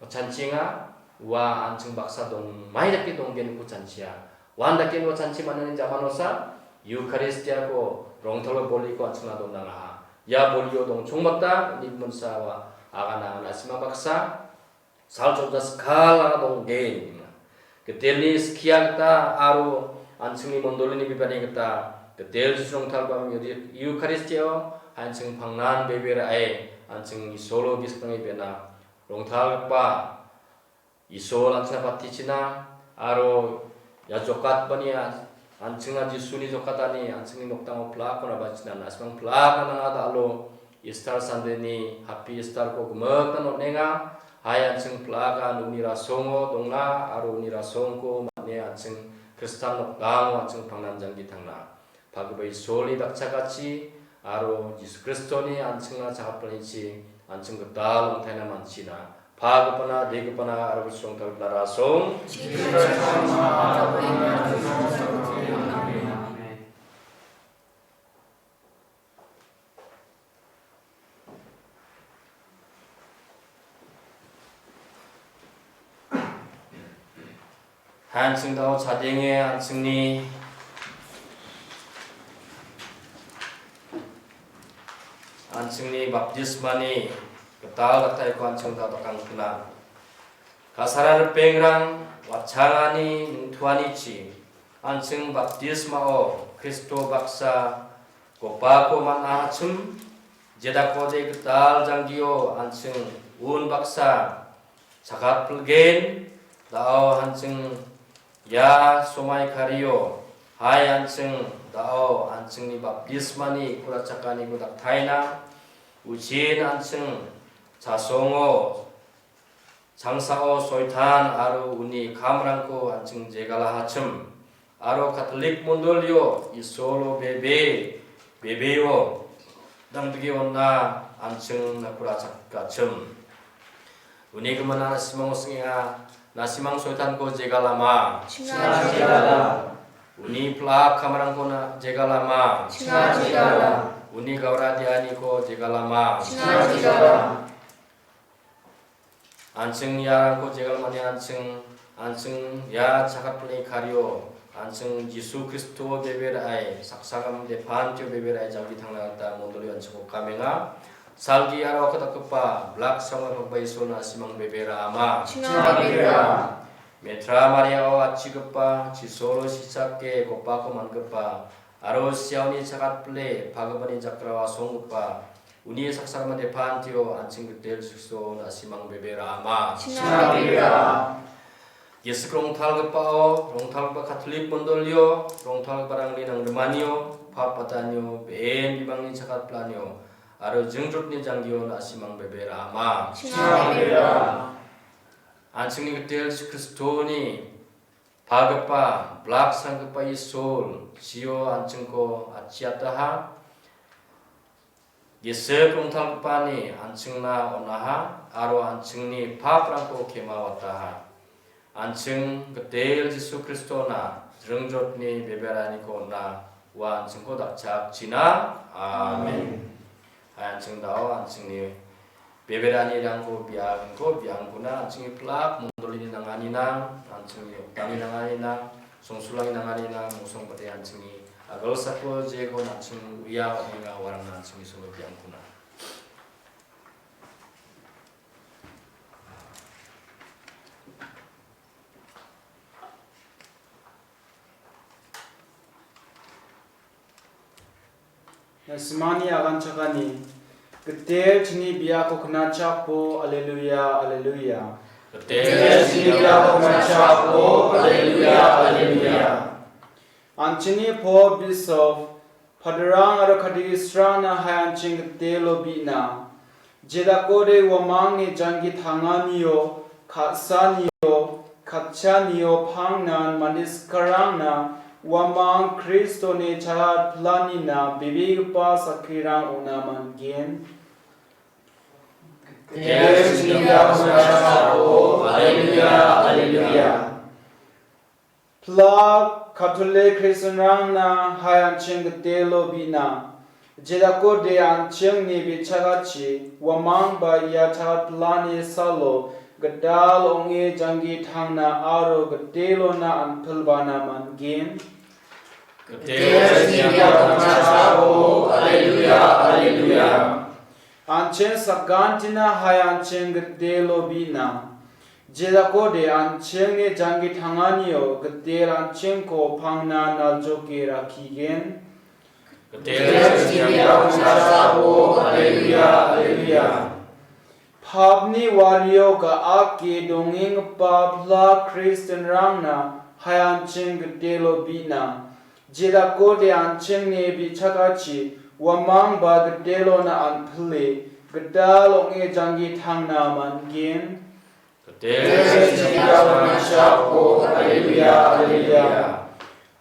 chanchinga, ua an·ching baksa dongmai dake donggenko chanchia. Uan dake ua chanchi man·ani jamanosa, Eukaristiako rongtalo boliko an·chingna donangaha. Ia bolio dongchongmata, uni giminsa ua agana na·sima baksa, salchongja skala donggen. Gitelni skia gita aro an·chingni mondolini bibani gita, gitel Jisu rongtalba Eukaristiao, an·ching pangnan bebe ra·e, an·ching Isolo giskange bena. Rongtalgipa Isol an·chingna patichina aro ia jokatbani an-, an·chingna Jisuni jokatani an·chingni nokdango plakko rabachina na·simang plakna nanga dal·o Easter Sunday-ni happy Easter-ko gimikna on·enga. Hai an·ching plaka uni rasongo dongna aro uni rasongko man·e an·ching Kristan nokdango an·ching pangnan janggi tangna. Pagipa Isolni dakchakatchi aro Jisu Kristoni an·chingna chakatpanichi an·ching gital ongtaina man·china. Pagipana, degipana aro gisongtalgipana rasong. An·ching dao chadenge an·chingni, an·chingni baptismani gital gataiko an·ching dao dakangpina. Kasara ripengrang watchangani ningtuanichi an·ching baptismao Kristo baksa gopako man·achim, jedakode gital janggio an·ching un baksa chakatpilgen, dao an·ching ia somai kario, hai an·ching dao an·chingni baptismani kurachakaniko daktaina, uchin an·ching chasongo, changsao soitan aro uni kamrangko an·ching jegalahachim. Aro Katolik mondolio Isolo bebe, bebeo dangdike on·a an·ching nakura chakachim. Uni gimina na·simang osingenga, na·simang soitanko jegalama. Chinga jegala. Uni plak kamrangko na jegalama. Chinga jegala. Uni gaura dianiko jegalama. Chinga jegala. An·ching iarangko jegalmani an·ching, an·ching ia chakatpilni kario, an·ching Jisu Kristo bebe ra·e, saksagam depantio bebe ra·e janggi tangna gita mondoli an·chingko kamenga. Salgi aro dakgipa, blak saonga pagba Isolna simang bebe ra·ama. Chinga bebe ra·a. Metra Mariao atchigipa, chisolo sichake gopako man·gipa, aro siaoni chakatpile, pagipani jakrao asonggipa, uni saksagama depantio an·ching gitel Jisu na·simang bebe ra·ama. Chinga bebe ra·a. Gisik rongtalgipao, rongtalgipa Katolik mondolio, rongtalgiparangni nangrimanio, pap patanio, be·en bimangni chakatplanio, aro jingjotni janggio na·simang bebe ra·ama. Chinga bebe ra·a. An·chingni gitel Jisu Kristoni pagipa, blak sanggipa Isol, jio an·chingko atchiataha. Gisik rongtalgipani an·chingna on·aha, aro an·chingni paprangko kema wataha. An·ching gitel Jisu Kristona jringjotni beberaniko on·a, ua an·chingko dakchakchina. Amen. Amen. Hai an·ching dao, an·chingni beberanirangko biaginko, biangkona, an·chingni plak mondolini nanganina, an·chingni oktani nanganina, songsulani nanganina, mongsongbate an·chingni agilsako jeko an·ching uia ong·enga, uarangna an·chingni solo biangkona. Na·simangni aganchakani, gitel chingni biako knachakbo, aleluya, aleluya. Gitel chingni biako knachakbo, An·chingni Pope, Bishop, Padarang aro Katekisrangna hai an·ching gitelo bi·na. Jedakode uamangni janggi tanganio, ka·sanio, katchanio pangnan mande sikarangna uamang Kristoni chalat planina bebegipa sakkirang ong·na man·gen. Haleluya, haleluya, haleluya. Pla Katolik Kristianrangna hai an·ching gitelo bi·na. Jedakode an·chingni bi·chakachi uamangba ia chalat plani salo gital ong·e janggi tangna aro gitelona an·pilbana man·gen. Haleluya, haleluya. An·ching sakantina hai an·ching gitelo bi·na. Jedakode an·chingni janggi tanganio gitel an·chingko pangna naljoke rakkigen. Haleluya, haleluya. Papni wario ga·ake dongenggipa pla Kristianrangna hai an·ching gitelo bi·na. Jedakode an·chingni bi·chakachi uamangba gitelona an·pile gital ong·e janggi tangna man·gen. Haleluya, haleluya.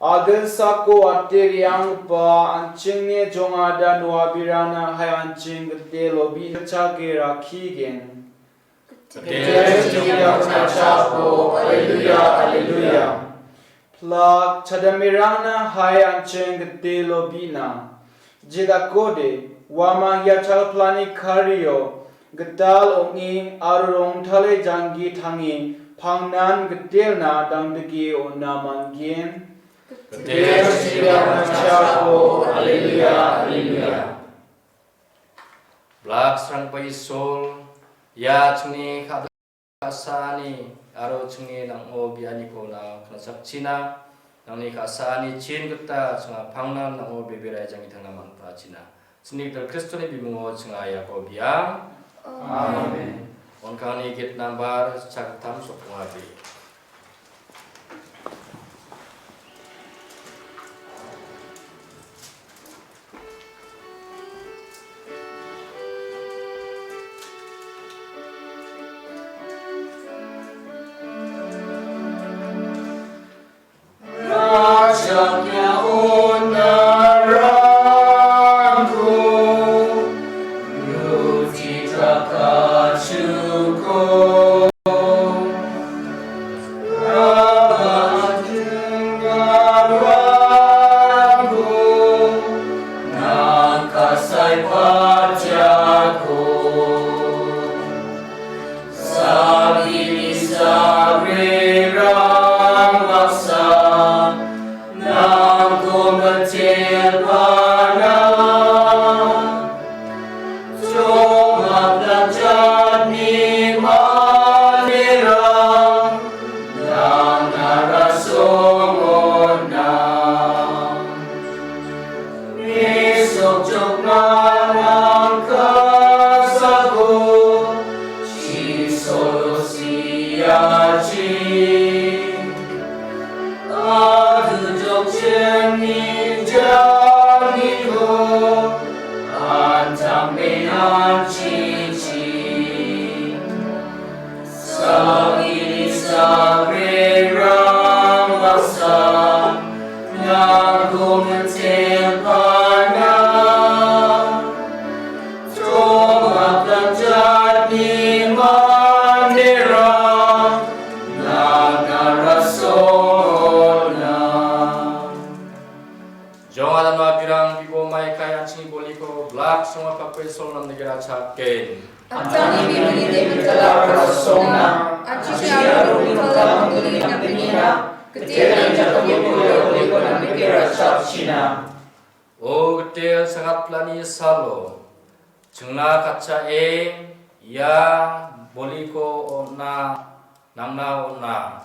Agilsako aterianggipa an·chingni jongada Noabirangna hai an·ching gitelo bi·chake rakkigen. Haleluya, haleluya. Plak chadamirangna hai an·ching gitelo bi·na. Jedakode uamang ia chalat plani kario gital ong·e aro rongtale janggi tange pangnan gitelna dangdike on·na man·gen. Haleluya, haleluya. Blak srangba Isol, ia chingni ka-, ka·saani aro chingni nang·o bianiko na knasakchina, nangni ka·saani chin gita chinga pangnan nang·o beberai janggi tangna man·pachina. Chingni gital Kristoni bimungo chinga iako biang. Amen. Onkangni git nambar chaktam sokpongabe. Sagini sagrirang baksa nangko metelpana. Jongaplanjatni manderang nang narasongona. Mesok jokna nangka sako, chisolo siachi. Adu jokcheni janiko, antang menanchichi. Sagini sagrirang baksa nangko metelpana. Jongaplanjatni manderang nang narasongona. Jong adama birang bibo maikai an·chingni boliko blak songa pakpe sol namnike ratchapgen. An·chingni bimini de mitala rasongna, an·chingni aro mitala manduli nambinina, gete an·chingni boliko nambike ratchapchina. O gitel sagat plani salo, chingna katchae ia boliko on·a. Nangna on·a.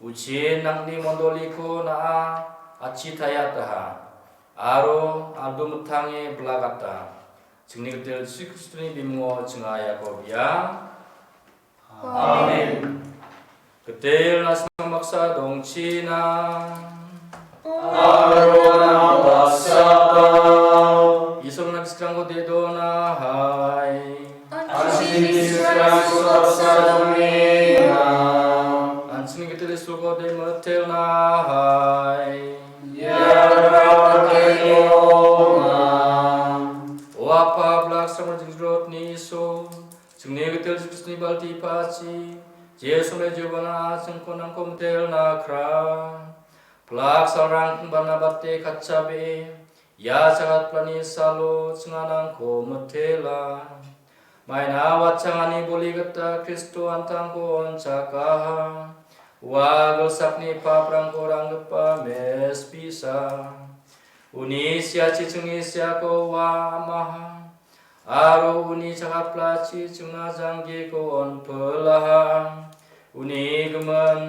Uchi nangni mondoliko na·a achitayataha, aro aldu mittange blagata. Chingni gitel Jisu Kristoni bimungo chinga iako bia. Amen. Gitel na·simang baksa dongchina. aro nang·baksaba. Isolna giskrangko dedonahai. An·chingni giskrangko baksa dongenga. An·chingni gital Isolko demitelnahai. Ia raka ong·a. O Apa, blak samar jingrotni Isol, chingni gital Jisu Kristoni balti pachi, Jisu me jubana chingko nangko mitelna kra. Plak salrang bana bate katchabe, ia jagat plani salo chinganangko mitela. Maina watchangani boli gita Kristo antangko onchakaha. Ua gilsakni paprangko ranggipa mes bisa. Uni siachi chingni siako ua amaha. Aro uni chakatplachi chingna janggiko onpilaha. Uni gimin,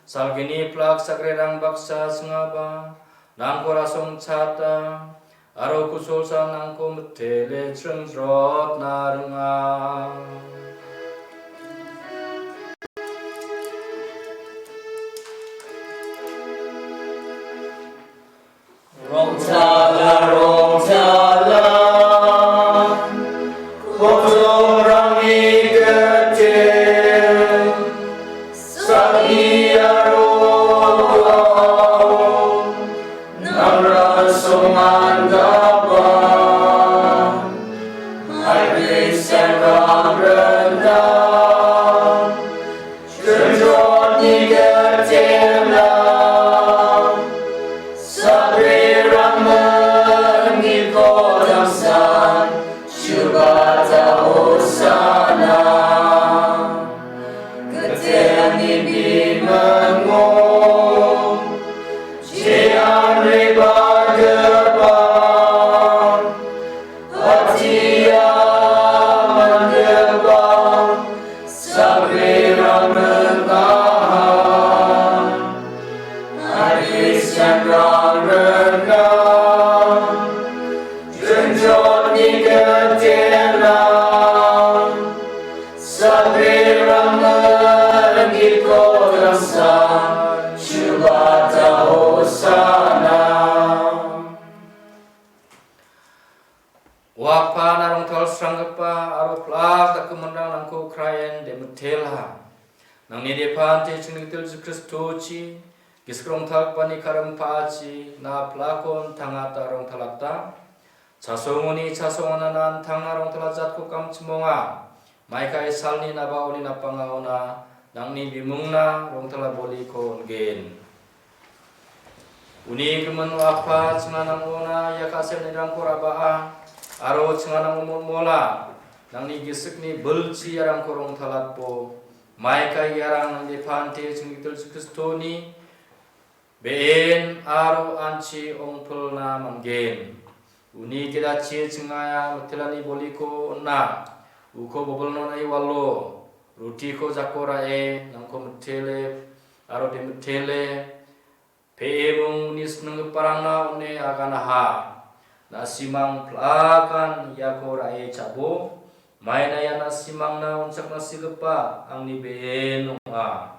salgini plak sagrerang baksa chingaba, nangko rasongchata, aro kusolsa nangko mitele chringjrotna ringa. Rongtala, rongtala, potongrangni gite, sal·i aro a·o, nangra songandaba, hai Kristianrang rindang. Chonjotni gitela, sabrerangni kodamsan, Shubata Hosana. Gitelni bimango, jean rebagipa, Patia mandepa sabrerang rengaha. Hai Kristianrang renga, jenjotni ketena, sabrerang mengikut rasa, Shubata Hosana. O Apa, na rongtalsranggipa aro plak dakgiminrang nangko kraien demitelha. Nangni depante chingritel Jisu Kristochi, gisik rongtalgipani karim pa·achi, na plakon tangata rongtalata. Chasongoni chasonganana an tangna rongtala jatko kamchimonga. Maikai salni nabaoni napangaona nangni bimungna rongtala boliko on·gen. Uni gimin O Apa, chinganangona ia ka·seanirangko ra·baa, aro chinganango molmola, nangni gisikni bilchi iarangko rongtalatbo, maikai iarang nangni pante chingritel Jisu Kristoni be·en aro anchi ongpilna man·gen. Uni gidachi chingaya mitelani boliko on·a, uko bobilnon aiwalo, rutiko jako ra·e, nangko mitele, aro de mitele, pe·emung uni sininggiparangna on·e aganaha. Na·simang pil·akan iako ra·e cha·bo, maina ia na·simangna on·chakna sigipa angni be·en ong·a.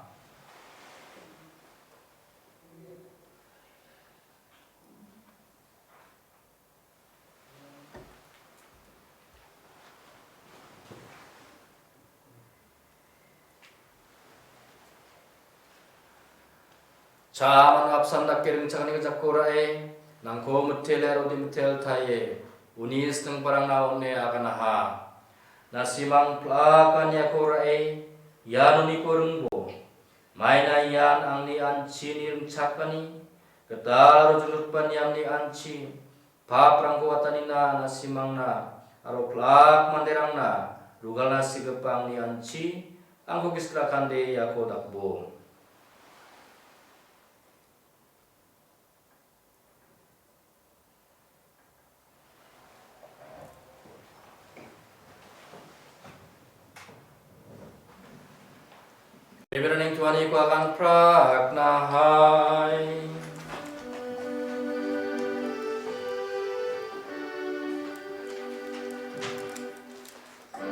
Cha·mano apsan dake ringchakani gijapko ra·e, nangko mitele aro de mitel taie, uni sininggiparangna on·e aganaha. Na·simang pil·akan iako ra·e, ian uniko ringbo. Maina ian angni anchini ringchakani, gital aro jongjotgipa niamni anchi, paprangko watanina na·simangna aro pil·ak manderangna rugalna sigipa angni anchi, angko gisik rakande iako dakbo. Teberaneng tuaniko agan praknahai.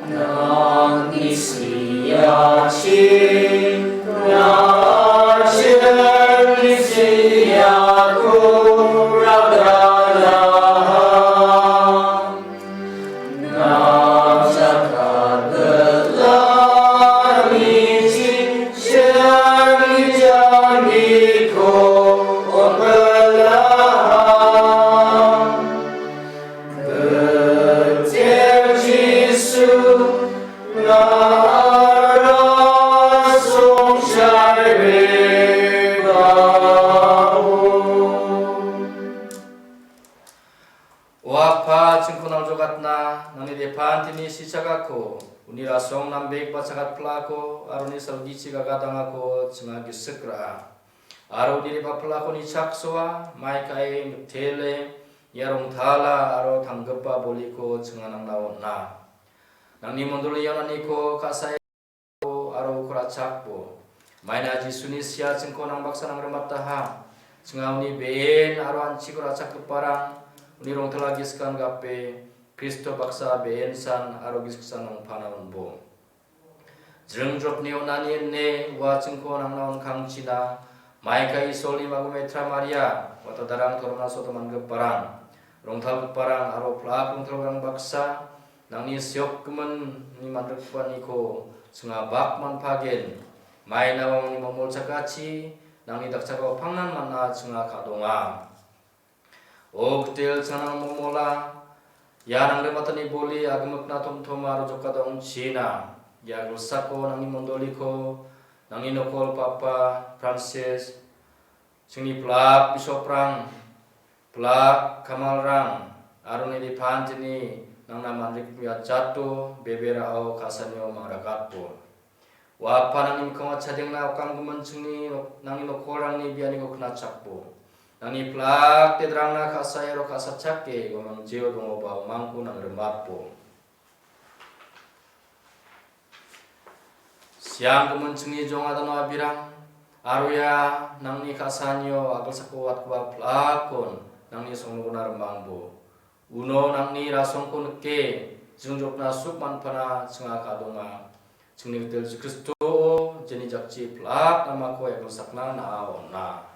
Nangni siachi, nangni siako Ko ombelaha, Ketel Jisu, nara songchai rebaho. O Apa, chingko naljogatna, nangni depantini sichagako, uni rasong nambek ba chagatplako, aro uni salgichi gagadangako chinga gisik ra·a. Aro uni re·baplako nichaksoa, mai ka·e mitele, ia rongtala aro tanggipa boliko chinga nangna on·a. Nangni mondoli iananiko ka·sae aro uko ra·chakbo. Maina Jisuni sia chingko nang baksa nangrimataha. Chinga uni be·en aro anchiko ra·chakgiparang, uni rongtala giskan gape, Kristo baksa be·en san aro gisiksan ongpana on·bo. Jringjrotni on·ani ine ua chingko nangna on·kangchina, maika Isolni magu Metra Maria, watadarang torona sotomangiparang, rongtalgiparang aro plak rongtalgiparang baksa, nangni seokgiminni mandikgipaniko chinga bak manpagen, maina wangni momol chakachi, nangni dakchakao pangnan man·a chinga ka·donga. O Gitel Chanang Momola, ia nangrimatani boli agimikna tomtom aro jokada ong·china. Ia gilsako nangni mondoliko, nangni nokol Papa Francis, chingni plak bisoprang, plak kamalrang, aro nini pantini nangna manrikmia jato beberao ka·sanio mangrakatbo. Ua Apa nangni mikkango chadengna okamgimin chingni nok-, nangni nokkolrangni bianiko knachakbo. Nangni plak dedrangna ka·saero ka·sa chake uamang jeo dongoba umangko nangrimatbo. Sianggimin chingni jong adano abirang, aro ia nangni ka·sanio agilsako watgipa plakkon nangni songnogona rimangbo. Uno nangni rasongko nike, jringjrotna suk manpana chinga ka·donga. Chingni Gitel Jisu Kristo, jeni jakchi plak namako agilsakna na·a on·a.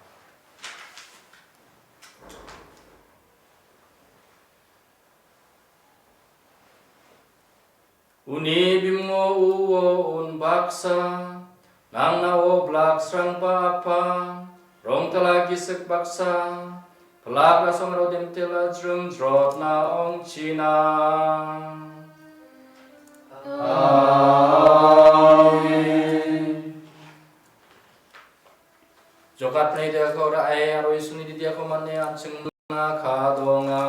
Uni bimingo uo unbaksa, nangna oblak srangba Apa, rongtala gisik baksa, plak rasong aro demtela jringjrotna ong·china. Amen. Jokatna idiako ra·e aro Isuni didiako mane an·chingna ka·donga.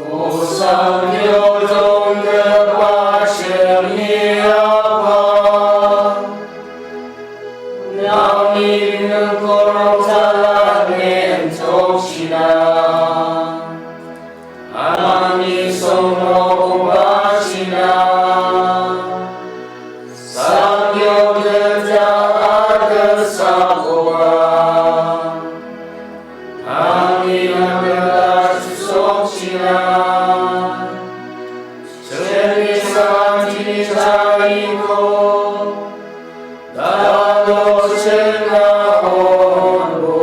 O sangyo donggipa chingni Apa, nangni ringko rongtala neng·tokchina. Nangni songno obachina, sangyo gita agilsakoba, nangni nangela chisokchina, chingni santini chaiko, dalo chingna onbo.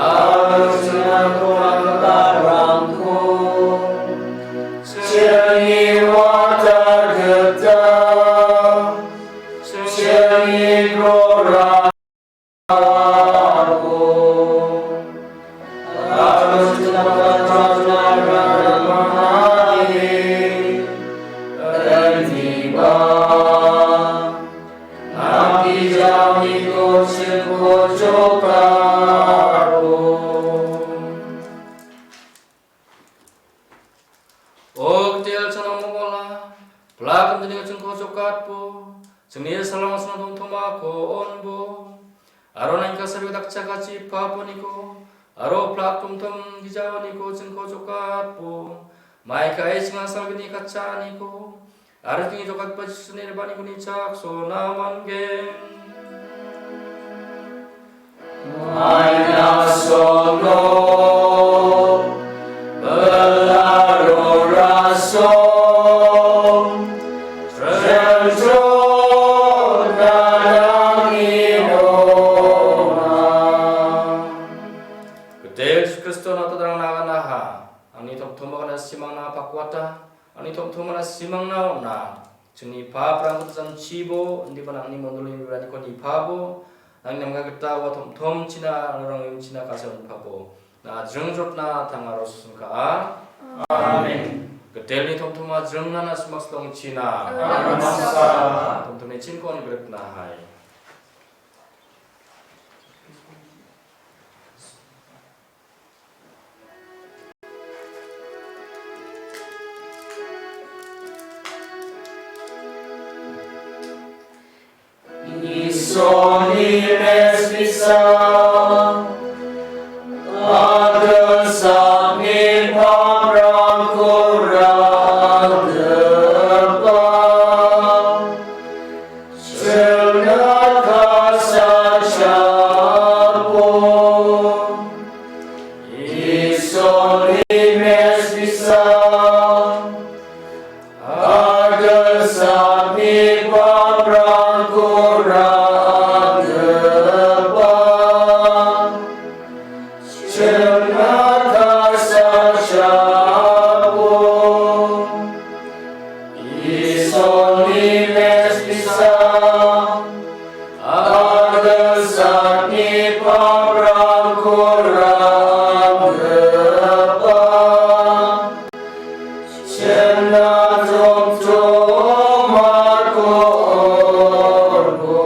Aro chingna korang karangko, chingni wata gita, chingni korang ko. Aro chingna korang karangko, O Gitel Chanang Momola, plak kamjani chingko jokatbo, chingni salong sona dongtomako onbo. Aro nangka sabi dakchakachi paponiko, aro plak tomtom gijaoniko chingko jokatbo, mai ka·e chinga salgini katchaniko, aro chingni jokatba Jisuni re·baaniko nichaksoa manggen. Maina songno, belaro rasong, Gitel Jisu Kristo nata darang naganaha, angni toktomo gana simangna pakwa Bata, angni tom·tomana simangna on·a. Chingni paprangko janchibo, indiba nangni mondolni bibalaniko nipabo, nangni namga gita ua tom·tomchina, aro nangimchina ka·singo nipabo. Na jringjotna tangaro susungka·a. Amen. Gitelni tomtoma jringna na·simak silongchina. Amen. Tomtomni chinkon griknahai. Isolni mesbisa, agilsakni paprangko ra·gipa, chingna ka·sachakbo. Isolni mesbisa, agilsakni paprangko ra·gipa, chingna ka·sachakbo. Isolni mesbisa, agilsakni paprangko ra·gipa, chingna tomtomako on·bo.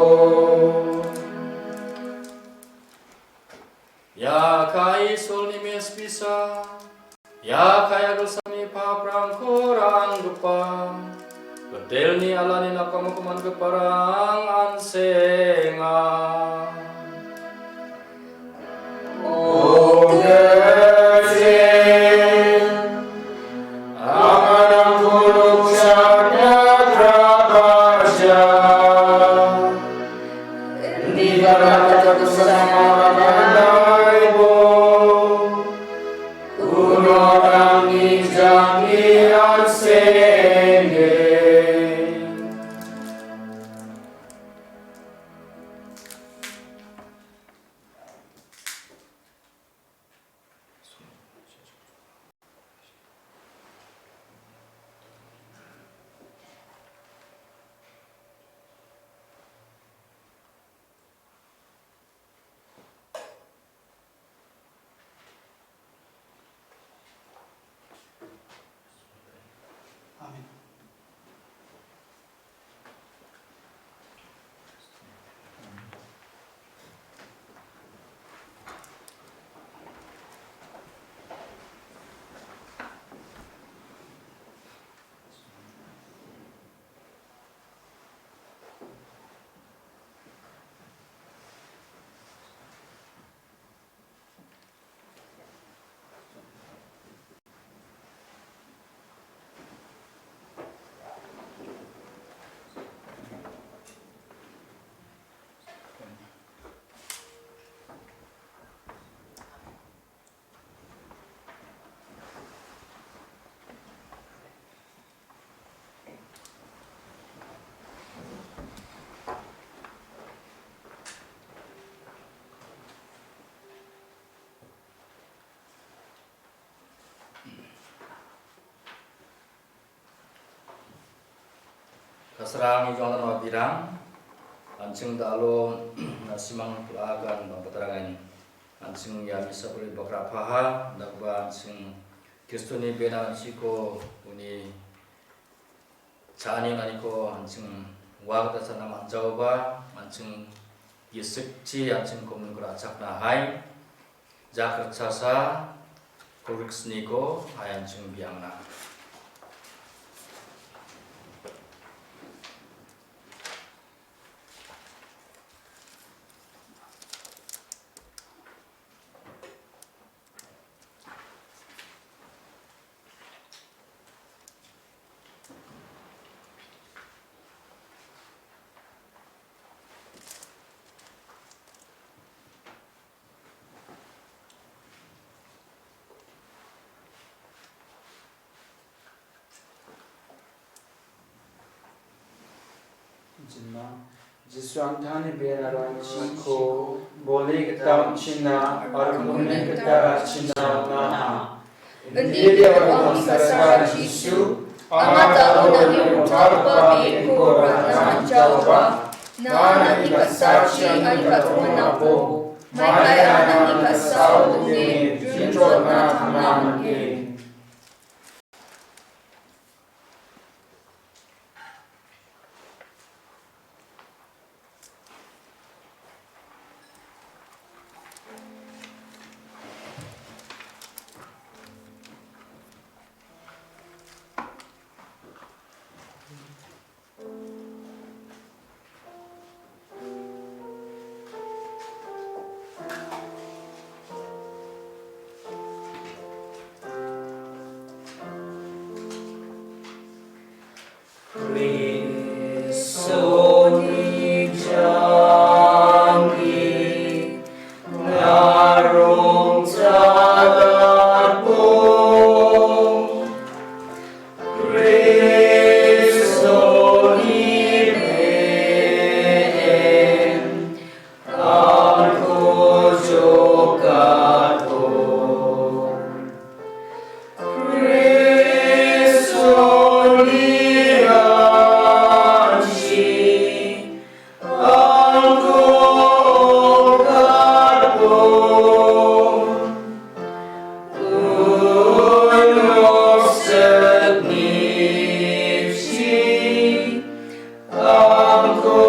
Ia ka·e Isolni mesbisa, ia ka·e agilsakni paprangko ra·anggipa, gitelni alani nakamoko man·giparang an·senga. O Giti, anganangko nokchakna graba ja. Indiba nangni dosa mamaraibo, uno nangni jangki an·senge. Amen. Kasarang ijong dan wabirang, an·ching da·alo na·simang pul·agan bang·batarangen, an·ching ia misa bole bakrapaha, dakba an·ching Kristoni bena an·chiko uni cha·ani on·aniko an·ching ua gita sana man·jaoba, an·ching gisikchi an·ching komuniko ra·chakna hai. Jakritchasa kolgriksniko an·ching biangna. Jiswa an·tangni bena aro an·chingko bole gita on·china aro kongni gita ra·china on·aha. Indiri aro hangsasara Jisu, anga da·o nangni rongtalgipa be·enko ra·na man·jaoba, na nangni ka·sachi ani ka·tonganako, maikaia nangni ka·sao donge, jrinjotna tangna man·gen. Kristoni jangi narong talatbong. Kristoni be·en angko jokatbong. Kristoni anchi angko katbong. Unok seknichi angko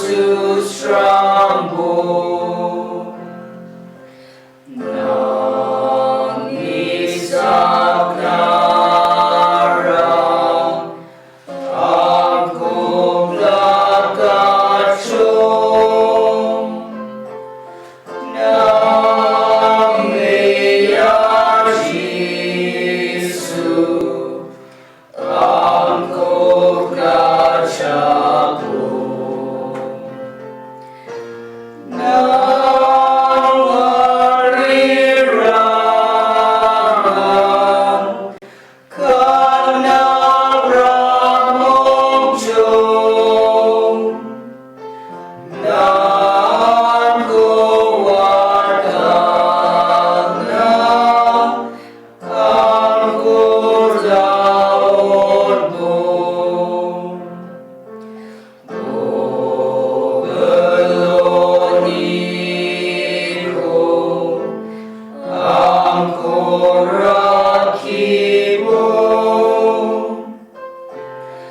sustrambong. Nangni saknara angko plakatchong. Nangni ya Jisu, angko kachako. Nang arirangan kana ramongchong. Nang kowatangna angko daotbong. Oboloniko angko rakibong.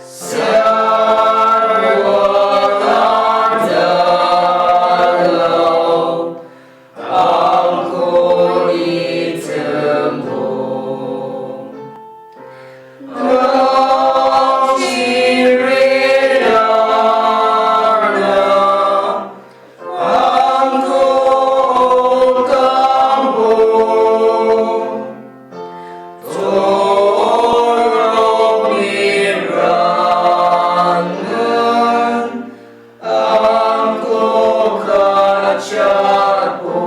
Salwak andalao angko nitembong. Nang chirinana angko kambong. Torong mirangan angko kachakbong.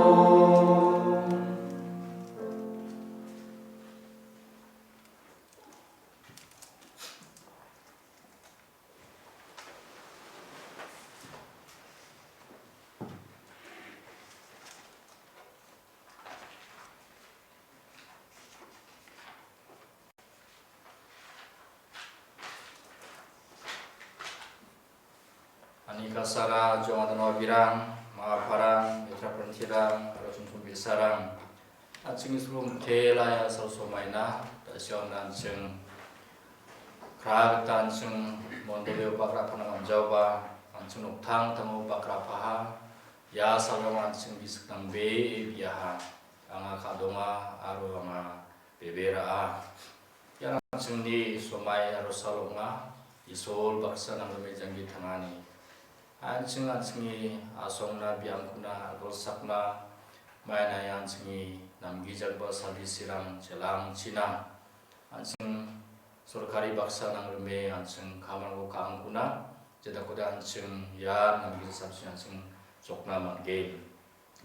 Ani ka·sara jong·atna birang, ma·parang, mitra prantirang, aro chongchong bi·sarang. An·ching Isolko mitela ia sal somaina, da·siaon an·ching kra gita an·ching mondolio bakrapana man·jaoba, an·ching noktangtango bakrapaha, ia salon an·ching gisik nangbee biaha, anga ka·donga aro anga bebe ra·a. Ian an·chingni somai aro sal ong·a. Isol baksa nangrime janggi tangani. An·ching an·chingni asongna biangkona agolsakna maina ia an·chingni namgijagipa salgisirang chelangchina. An·ching sorkari baksa nangrime an·ching kamarangko ka·angkona, jedakode an·ching ia namgija samsini an·ching jokna man·gen.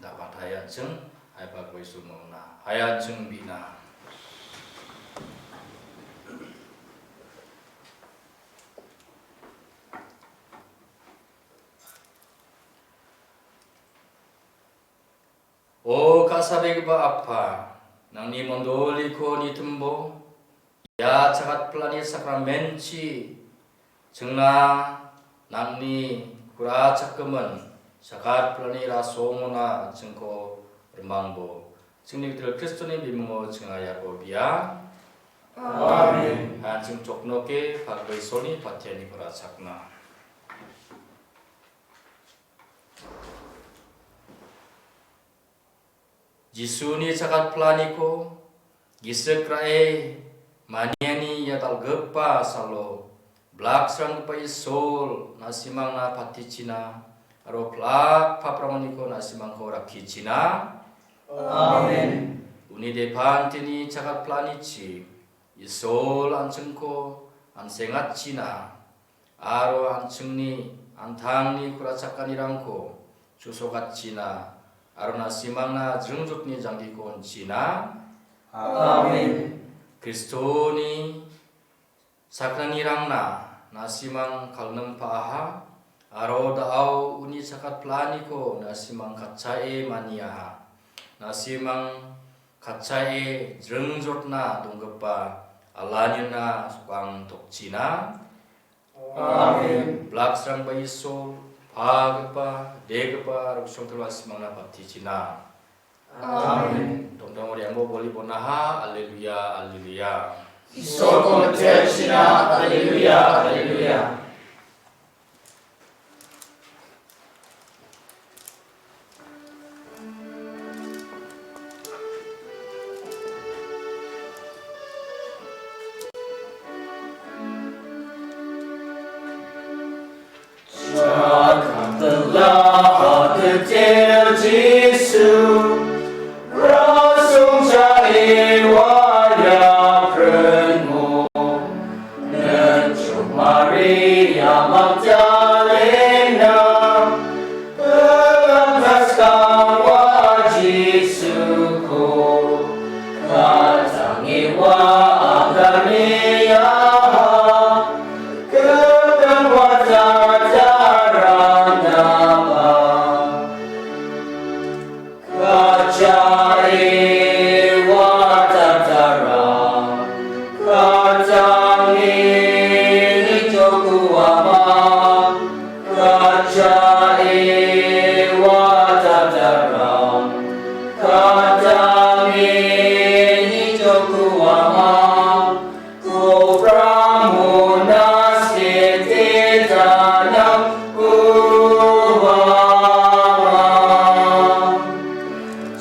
Dabatai an·ching, haiba goisu mona. Hai an·ching bina. O ka·sabegipa Apa, Nangni mondoliko nitimbo, ia chagatpilani sakramenchi chingna nangni kurachakgimin chagatpilani rasongona chingko rimangbo. Chingni gital Kristoni bimungo chinga iako bia. Amen. An·ching choknoke pagbe Isolni patianiko ra·chakna. Jisuni chagatpilaniko gisik ra·e maniani ia dal·gipa salo blaksranggipa Isol na·simangna patichina aro plak paprangoniko na·simangko rakkichina. Amen. Uni depanteni chagatpilanichi Isol an·chingko an·sengatchina aro an·chingni an·tangni kurachakanirangko chusokatchina aro na·simangna jringjotni janggiko on·china. Amen. Kristoni sakranirangna na·simang kalnim pa·aha aro da·ao uni chagatpilaniko na·simang katchae maniaha. Na·simang katchae jringjotna donggipa alanina sokang tokchina. Amen. Blaksrangba Isol, pagipa, degipa, aro gisongtela simangna baptichina. Amen. Tomtamo riambo boli bonaha, alleluia, alleluia. Isolko metelchina, alleluia, alleluia. Chakang telah hadir Jisu, rasong jai waya prengo, nenchuk Maria Magdalena, Pelangkas kangwa Jisuko, katangiwa agamiaha, ketangwa tataranaba. Kachae wa tatara, katangi ni jokuama, Kachae wa tataram, katangi ni jokuama, kopramuna skete tanam kuama.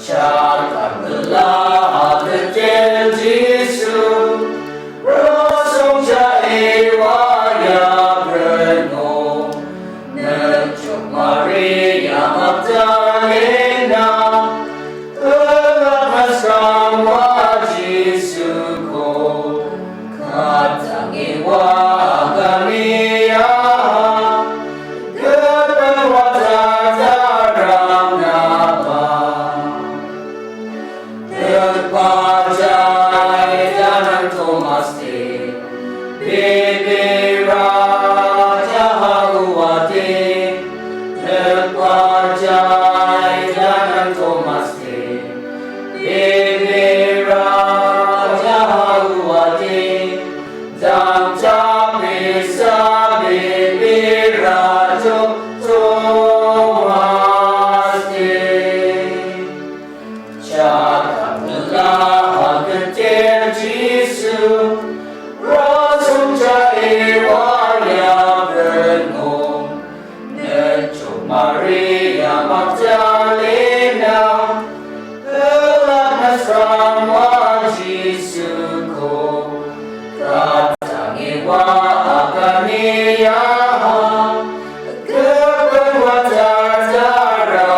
Chakang telah hadir Jisu, rasong jai waya prengo, nenchuk Maria Magdalena, pelangkas kangwa Jisuko, katangiwa agamiaha, ketangwa tataranaba. Tekpajai danan Tomas te, bebe raja hauwa te, tekpajai danan Tomas te, bebe raja hauwa te, Dangcha pesa bebe rajo Tomas te. Chakang telah hadir Jisu, rasong jai waya prengo, nenchuk Maria Magdalena, pelangkas kangwa Jisuko, katangiwa agamiaha, ketangwa tataranaba.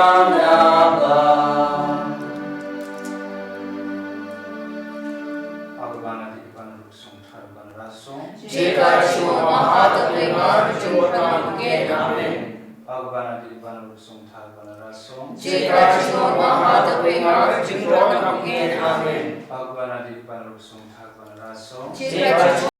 Agabana di Iban Ruksong Tarban Rasong. Jika cuma maha tapi mar jumpa mungkin. Amin. Agabana di Iban Ruksong Tarban Rasong. Jika cuma maha tapi mar jumpa mungkin. Amin. Agabana di Iban Ruksong Tarban Rasong. Jika